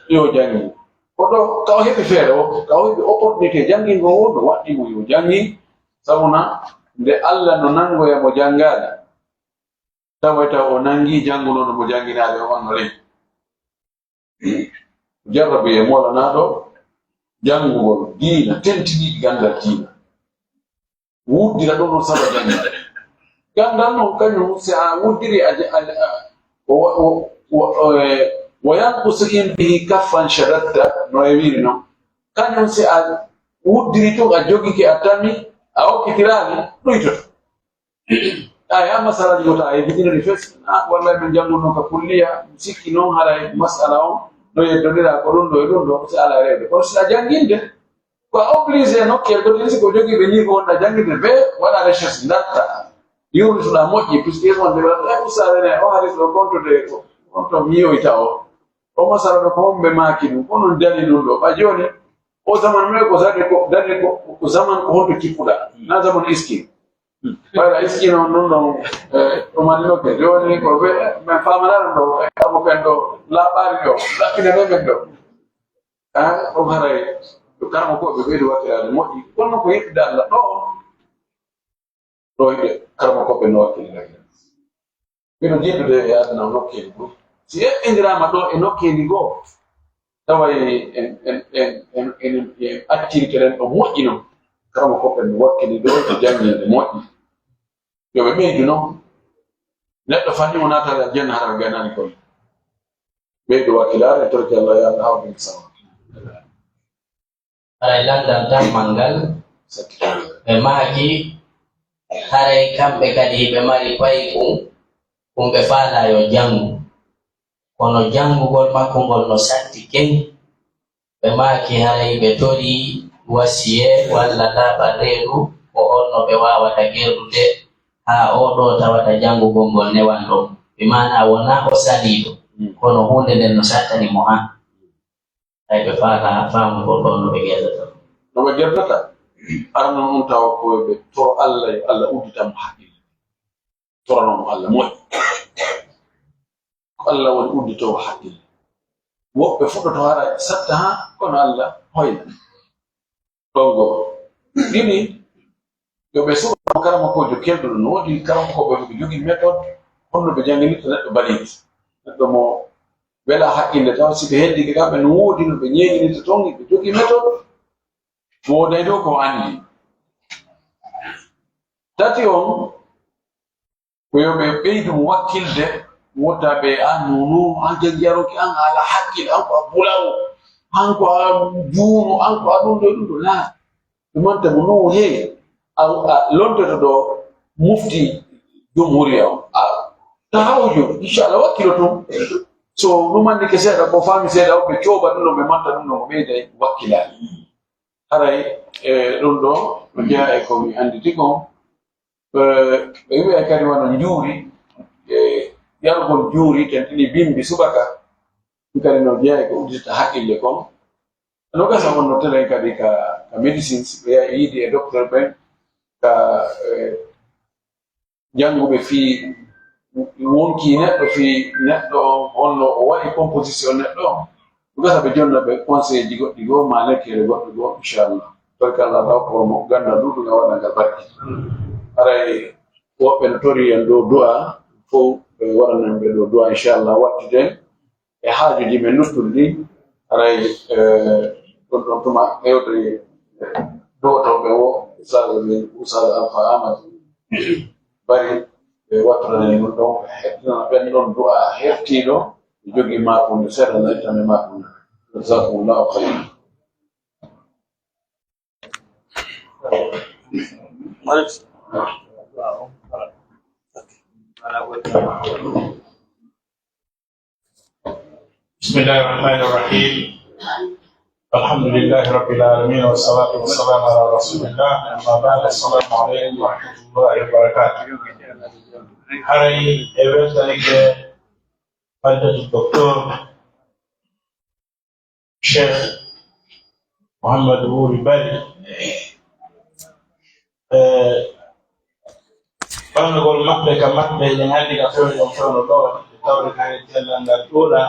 yo janngi. Ko ɗo ka o heɓi feere o, ka o heɓi opportunité janngingol o, no waɗɗii mo yo janngi. Sabu na nde Allah no nanngoya mo janngaali. Tawa taw o nanngii janngunooɗo mo jannginaade o on no leñi. Jarrabu e moolanaaɗo janngugol diina, tentiniiɗi ganndal diina. Wuddira ɗum ɗon saba ganndal. Ganndal non kañum, si a wuddiri a, a, a, o, o, o, o, e, Wa yanqusu in bihi kaffan shadatta, no e wiiri noon. Kañum si a wuddiri tun, a jogike, a tami, a okkitiraani, ɗuytoto. Ay, a masalaji gota a yejjitino ɗi fes, a, wallay min jannguno ka kulliya, mi sikki noon haray masala on, no yeddondiraa ko ɗum ɗo e ɗum ɗo, si alaa rewde. Kono si a jannginde, ko a obligé nokkel gotel, si ko jogii ɓe niveau wonɗa jannginde ɓe, waɗa recherche, ndaarta, yuurnitoɗaa moƴƴi, puisque on de, e ustaade ne, o hadis ɗo, konto de, ko, konto miyoyta o. O masala ɗo, ko homɓe maaki ɗum, ko non dali ɗum ɗo. Ɓa jooni, o zaman men ko sade ko, dali ko, ko zaman ko honto kippuɗaa, na zaman iski. Wala iski noon, ɗum ɗon, eh, ɗum anndi noon ke. Jooni ko ɓe, men faamanaano ɗo, eh, amo ken ɗo, laaɓaani ɗo, laaɓine men men ɗo. Ah, ɗum haray, ko karamo ko ɓe ɓeydi wakkiraade moƴƴi. Kono ko yiɗde Allah ɗo, ɗo yiɗde karamo ko ɓe no wakkilira. Mino jiddude e aduna o nokkeeli goo. Si eɓɓindiraama ɗo e nokkeeli goo, tawa en, en, en activité ɗen ɗo moƴƴi non. Karamo ko ɓen wakkili ɗo e jannginde moƴƴi. Yo ɓe ɓeydu non. Neɗɗo fanni o naataali aljanna hara o gaynaani kono. Ɓeydu wakkilaare, torki Allah yo Allah hawru en sama. Haray lanndal dammal ngal, ɓe maaki, haray kamɓe kadi hiɓe mari payku, kun ɓe faalaa yo janngu. Kono janngugol makko ngol no satti kew. Ɓe maaki, haray ɓe torii wasiyee walla laaɓal reedu, ko honno ɓe waawata gerdude haa oo ɗoo tawata janngugol ngol newan ɗon. Bi maanaa wonaa o saliiɗo, kono huunde nden no sattani mo haa. Hay ɓe faala faamu ko ɗon no ɓe gerdata. No ɓe gerdata, arano on tawa ko ɓe toro Allah, yo Allah uddita mo haqqille. Torano mo Allah moƴƴi. Ko Allah woni udditoowo haqqille. Woɓɓe fuɗɗoto hara satta haa, kono Allah hoyna. Ɗon goo. Ɗiɗi, yo ɓe suɓa karamokoojo kelɗuɗo. No woodi karamokooɓe ɓe jogii méthode, honno ɓe jannginirta neɗɗo baliiɗo. Neɗɗo mo welaa haqqille taw, si ɓe henndike kamɓe no woodi no ɓe ñeeñinirta toon, ɓe jogii méthode. Mo woodani ɗo ko anndi. Tati on, ko yo ɓe ɓeydu mo wakkilde, wota ɓe, "An, nuunu, an janngiyaroke, an a alaa hakkil, an ko a bulawo, an ko a juuno, an ko a ɗum ɗo, ɗum ɗo." Laa, ɓe manta mo nuunu, "Hey, a, a lontoto ɗo mufti jumhuriya on. A, ta hawju, inchallah, wakkilo tun." So ɗum anndi ke seeɗa, ko faami seeɗa, o ɓe cooba ɗum ɗo, ɓe manta ɗum ɗo, mo ɓeyda e wakkilaare. Haray, e, ɗum ɗo, no jeyaa e ko mi annditi kon. E, ɓe wi'a kadi wano njuuri, e, yarugol njuuri, ten tini bimbi subaka. Ɗum kadi no jeyaa e ko udditata haqqille kon. No gasa wonno telen kadi ka, ka médecine, si ɓe yahi yiidi e docteur ɓen, ka, e, jannguɓe fii wonkii neɗɗo, fii neɗɗo on, honno o waɗi composition neɗɗo on. Ɗum gasa ɓe jonna ɓe conseil ji goɗɗi goo, maa lekkeele goɗɗo goo, inchallah. Torki Allah taw ko mo ganndal ɗuuɗum e waɗa ngal barki. Haray woɓɓe no torii en dow du'a, fow ɓe waɗanan ɓe dow du'a, inchallah, wattiden e haajuuji men luttuɗi ɗin. Haray, eh, ɗum ɗon tuma hewde duwotooɓe o, Ustaz, Ustaz Alfa Ahmad Bari, ɓe wattorani ɗum ɗon, ɓe heɓtinana ɓen ɗon du'a hertiiɗo, ɓe jogii maakunde seeɗa, na ittane maakunde. Jazakumullahu khayran. بسم الله الرحمن الرحيم. الحمد لله رب العالمين، والصلاة والسلام على رسول الله. أما بعد، السلام عليكم ورحمة الله وبركاته. Haray e weltanike Fadilatu Doktor Cheikh Mouhamadou Wuri Bari. E ɓannugol maɓɓe ka maɓɓe, en anndi ka fewndo on fewndo ɗo, e tawde kadi cellal ngal ɗuuɗa.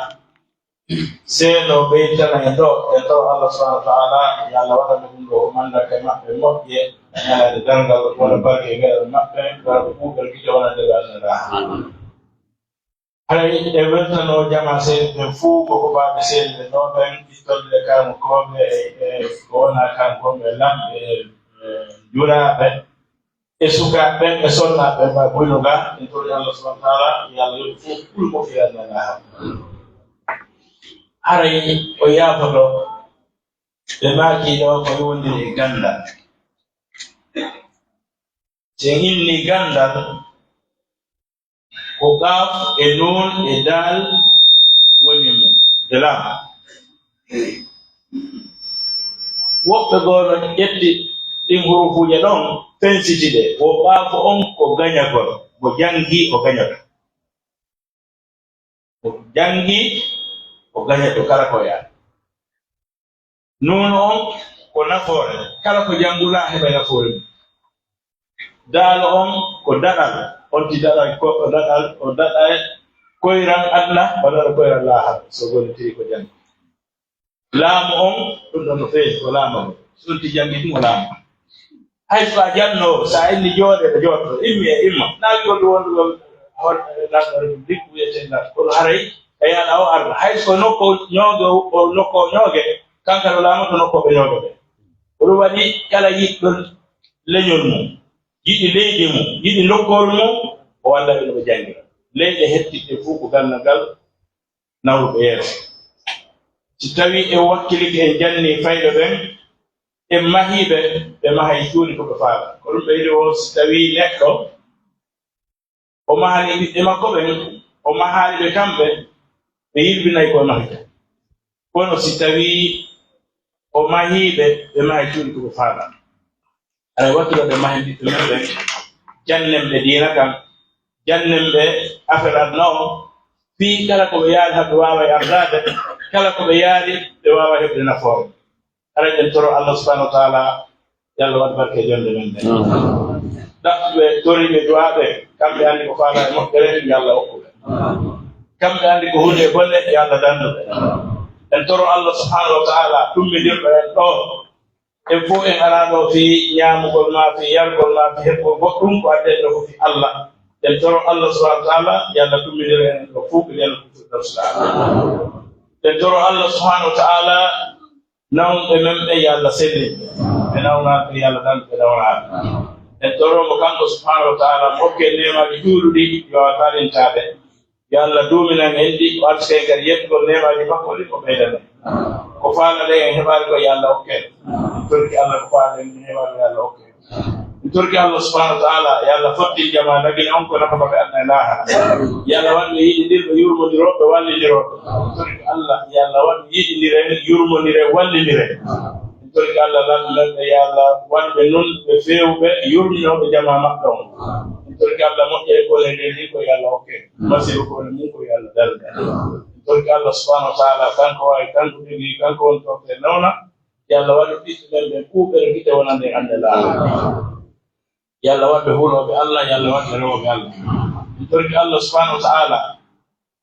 Seeɗa o ɓeytana en ɗo, en tawa Allah subhanahu wa ta'ala, yo Allah waɗan ɓe ɗum ɗo, o manda ka maɓɓe moƴƴe, ñalaade darngal, wona barke e gaɗal maɓɓe, wona ko kuugal gite, wona nde ɓe anndaa. Haray e weltanoo jamaa seeɗa ɓen fuu, ko ko baaɓe seeɗa ɓen ɗoo ɓen, ittonde e karamokooɓe e, e ko wonaa karamokooɓe e lamɓe e, e juraaɓe e sukaaɓe ɓen e sonnaaɓe ɓen, maa boyno gaa, en tori Allah subhanahu wa ta'ala, yo Allah yoɓ fof ɓuri ko fiyannde ngaa. Aray o yaafoto. Ɓe maaki ɗo ko wondiri e ganndal. Si en inni ganndal, ko qaaf e nuun e daal woni mum, e laam. Woɓɓe goo no ƴetti ɗin hurufuuje ɗon, fensiti ɗe. Wo qaafu on ko gañagol, mo janngii o gañoto. Mo janngii o gañoto kala ko yaani. Nuunu on ko nafoore, kala ko janngulaa heɓa nafoore mum. Daalo on ko daɗal, on ti daɗal ko daɗal, o daɗal koyral aduna, o daɗal koyral laahara, so gollitiri ko janngi. Laamu on, ɗum ɗon no feewi, ko laamagol. So on ti janngi ɗum, o laama. Hay so a jannoowo, so a inni jooɗe, ɓe jooɗoto, immi e imma. Naa wi'gol ɗum wonɗugol hol-, lanɗo République wiyetee ngal. Kono haray, e yaala o arda. Hay so nokko ñooge, o nokko ñooge, kanko o laamoto nokko ɓe ñooge ɓe. Ko ɗum waɗi kala yiɗɗo leñol mum, yiɗi leydi mum, yiɗi nokkoore mum, o walla ɓe no ɓe janngira. Leyɗe hettiɗɗe fof ko ganndal ngal nawruɓe yeeso. Si tawii en wakkilike, en jannii fayɓe ɓen, en mahii ɓe, ɓe mahay cuuɗi ko ɓe faala. Ko ɗum ɓeydi o, si tawii neɗɗo o mahani ɓiɓɓe makko ɓen, o mahaali ɓe kamɓe, ɓe yilbinay koye mahita. Kono si tawii o mahii ɓe, ɓe mahay cuuɗi ko ɓe faala. Aray wakkilo ɓe mahen ɓiɓɓe men ɓen, jannen ɓe diina kan, jannen ɓe affaire aduna on, fii kala ko ɓe yaari haɓe waawa e ardaade, kala ko ɓe yaari ɓe waawa heɓde nafoore. Aray en toro Allah subhanahu wa ta'ala, yo Allah waɗ barke e jonnde men nde. Ɗaɓɓuɓe, toriiɓe du'aaɓe, kamɓe anndi ko faala e moƴƴere, yo Allah okku ɓe. Kamɓe anndi ko huunde e bonde, yo Allah dandu ɓe. En toro Allah subhanahu wa ta'ala, tummindirɗo en ɗo, en fof en araa ɗo fii ñaamugol maa, fii yargol maa, fii heɓgol goɗɗum, ko addi en ɗo ko fii Allah. En toro Allah subhanahu wa ta'ala, yo Allah tummindir en ɗo fof ko jannatu Firdaws. En toro Allah subhanahu wa ta'ala, nawɓe men ɓe, yo Allah sellin ɓe. Ɓe nawnaaɓe, yo Allah dandu ɓe nawnaaɓe. En toro mo kanko subhanahu wa ta'ala, mo okke neemaaji ɗuuɗuɗi, yo a talintaade. Yo Allah duuminan en ɗi, o arsuken kadi yettugol neemaaji makko ɗi, o ɓeydana en. Ko faalaɗen en heɓaali ko, yo Allah okke en. En torki Allah ko faalaɗen en heɓaali, yo Allah okke en. En torki Allah subhanahu wa ta'ala, yo Allah fottin jamaa Lagine on ko nafaɓe aduna e laahara. Yo Allah waɗ ɓe yiɗindirɓe, yurmondirooɓe, wallindirooɓe. En torki Allah, yo Allah waɗ ɓe yiɗindiren, yurmondiren, wallindiren. En torki Allah, lanɗo men ɓe, yo Allah waɗ ɓe nun ɓe feewɓe, yurminooɓe jamaa maɓɓe on. En torki Allah, moƴƴere ko woni e leydi ko, yo Allah okke en. Masiibo ko woni mum ko, yo Allah darne en. En torki Allah subhanahu wa ta'ala, kanko waawi, kanko jogii, kanko woni torte nawna. Yo Allah waɗ ɓiɓɓe men ɓen kuuɓere gite wonande en annde laawol. Yo Allah waɗ ɓe hulooɓe Allah, yo Allah waɗ ɓe rewooɓe Allah. En torki Allah subhanahu wa ta'ala,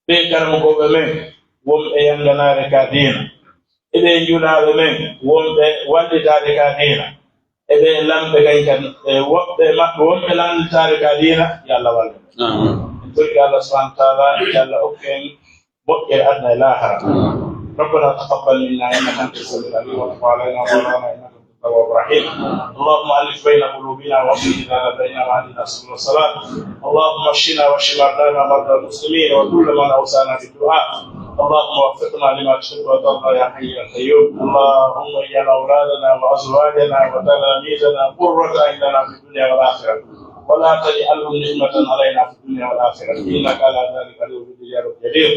ɓe karamokooɓe men wonɓe yannganaade ka diina, e ɓe njulaaɓe men wonɓe wallitaade ka diina, e ɓe lamɓe kay kan, e woɓɓe maɓɓe wonɓe lannitaade ka diina, yo Allah wallu ɓe. Amiin. En torki Allah subhanahu wa ta'ala, yo Allah okke en moƴƴere aduna e laahara. ربنا تقبل منا إنك أنت السميع العليم وتب علينا مولانا إنك أنت التواب الرحيم. اللهم ألف بين قلوبنا وأصلح ذات بيننا وأهدنا سبل السلام. اللهم اشفنا واشف مرضانا ومرضى المسلمين وكل من أوصانا بالدعاء. اللهم وفقنا لما تحب وترضى يا حي يا قيوم. اللهم اجعل أولادنا وأزواجنا وتلاميذنا قرة أعين لنا في الدنيا والآخرة، ولا تجعلهم نقمة علينا في الدنيا والآخرة، إنك على ذلك الإجابة الجدير.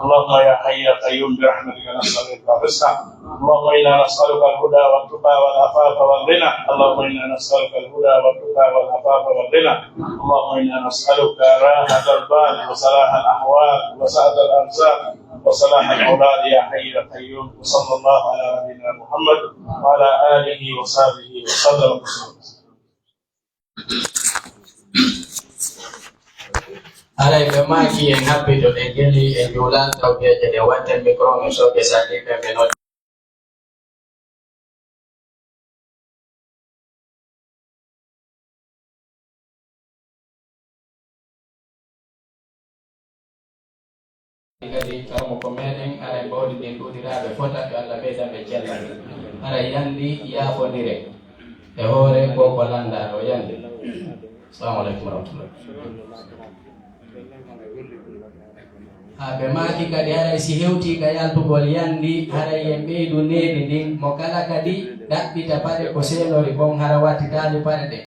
اللهم يا حي يا قيوم برحمتك نسألك الرزق. اللهم إنا نسألك الهدى والتقى والعفاف والغنى. اللهم إنا نسألك الهدى والتقى والعفاف والغنى. اللهم إنا نسألك راحة البال وصلاح الأحوال وسعة الأرزاق وصلاح الأولاد يا حي يا قيوم. وصلى الله على نبينا محمد وعلى آله وصحبه وسلم. Haray ɓe maaki en habbito ɗe geli e njuulan tawteeje ɗe watten micro men soke salliɓe ɓe noddi. Kadi kawmo ko meɗen, haray mbawdi ndin ɗuuɗiraaɓe fota, yo Allah ɓeydan ɓe cellal. Haray yandi yaafondire e hoore ko ko lanndaaɗo yandi. Assalamu aleykum wa rahmatullah. Haa ɓe maaki kadi, haray si hewtii ka yaltugol yandi, haray en ɓeydu needi ndin. Mo kala kadi ɗaɓɓita paɗe ko seelori kon, hara wattitaali paɗe ɗen.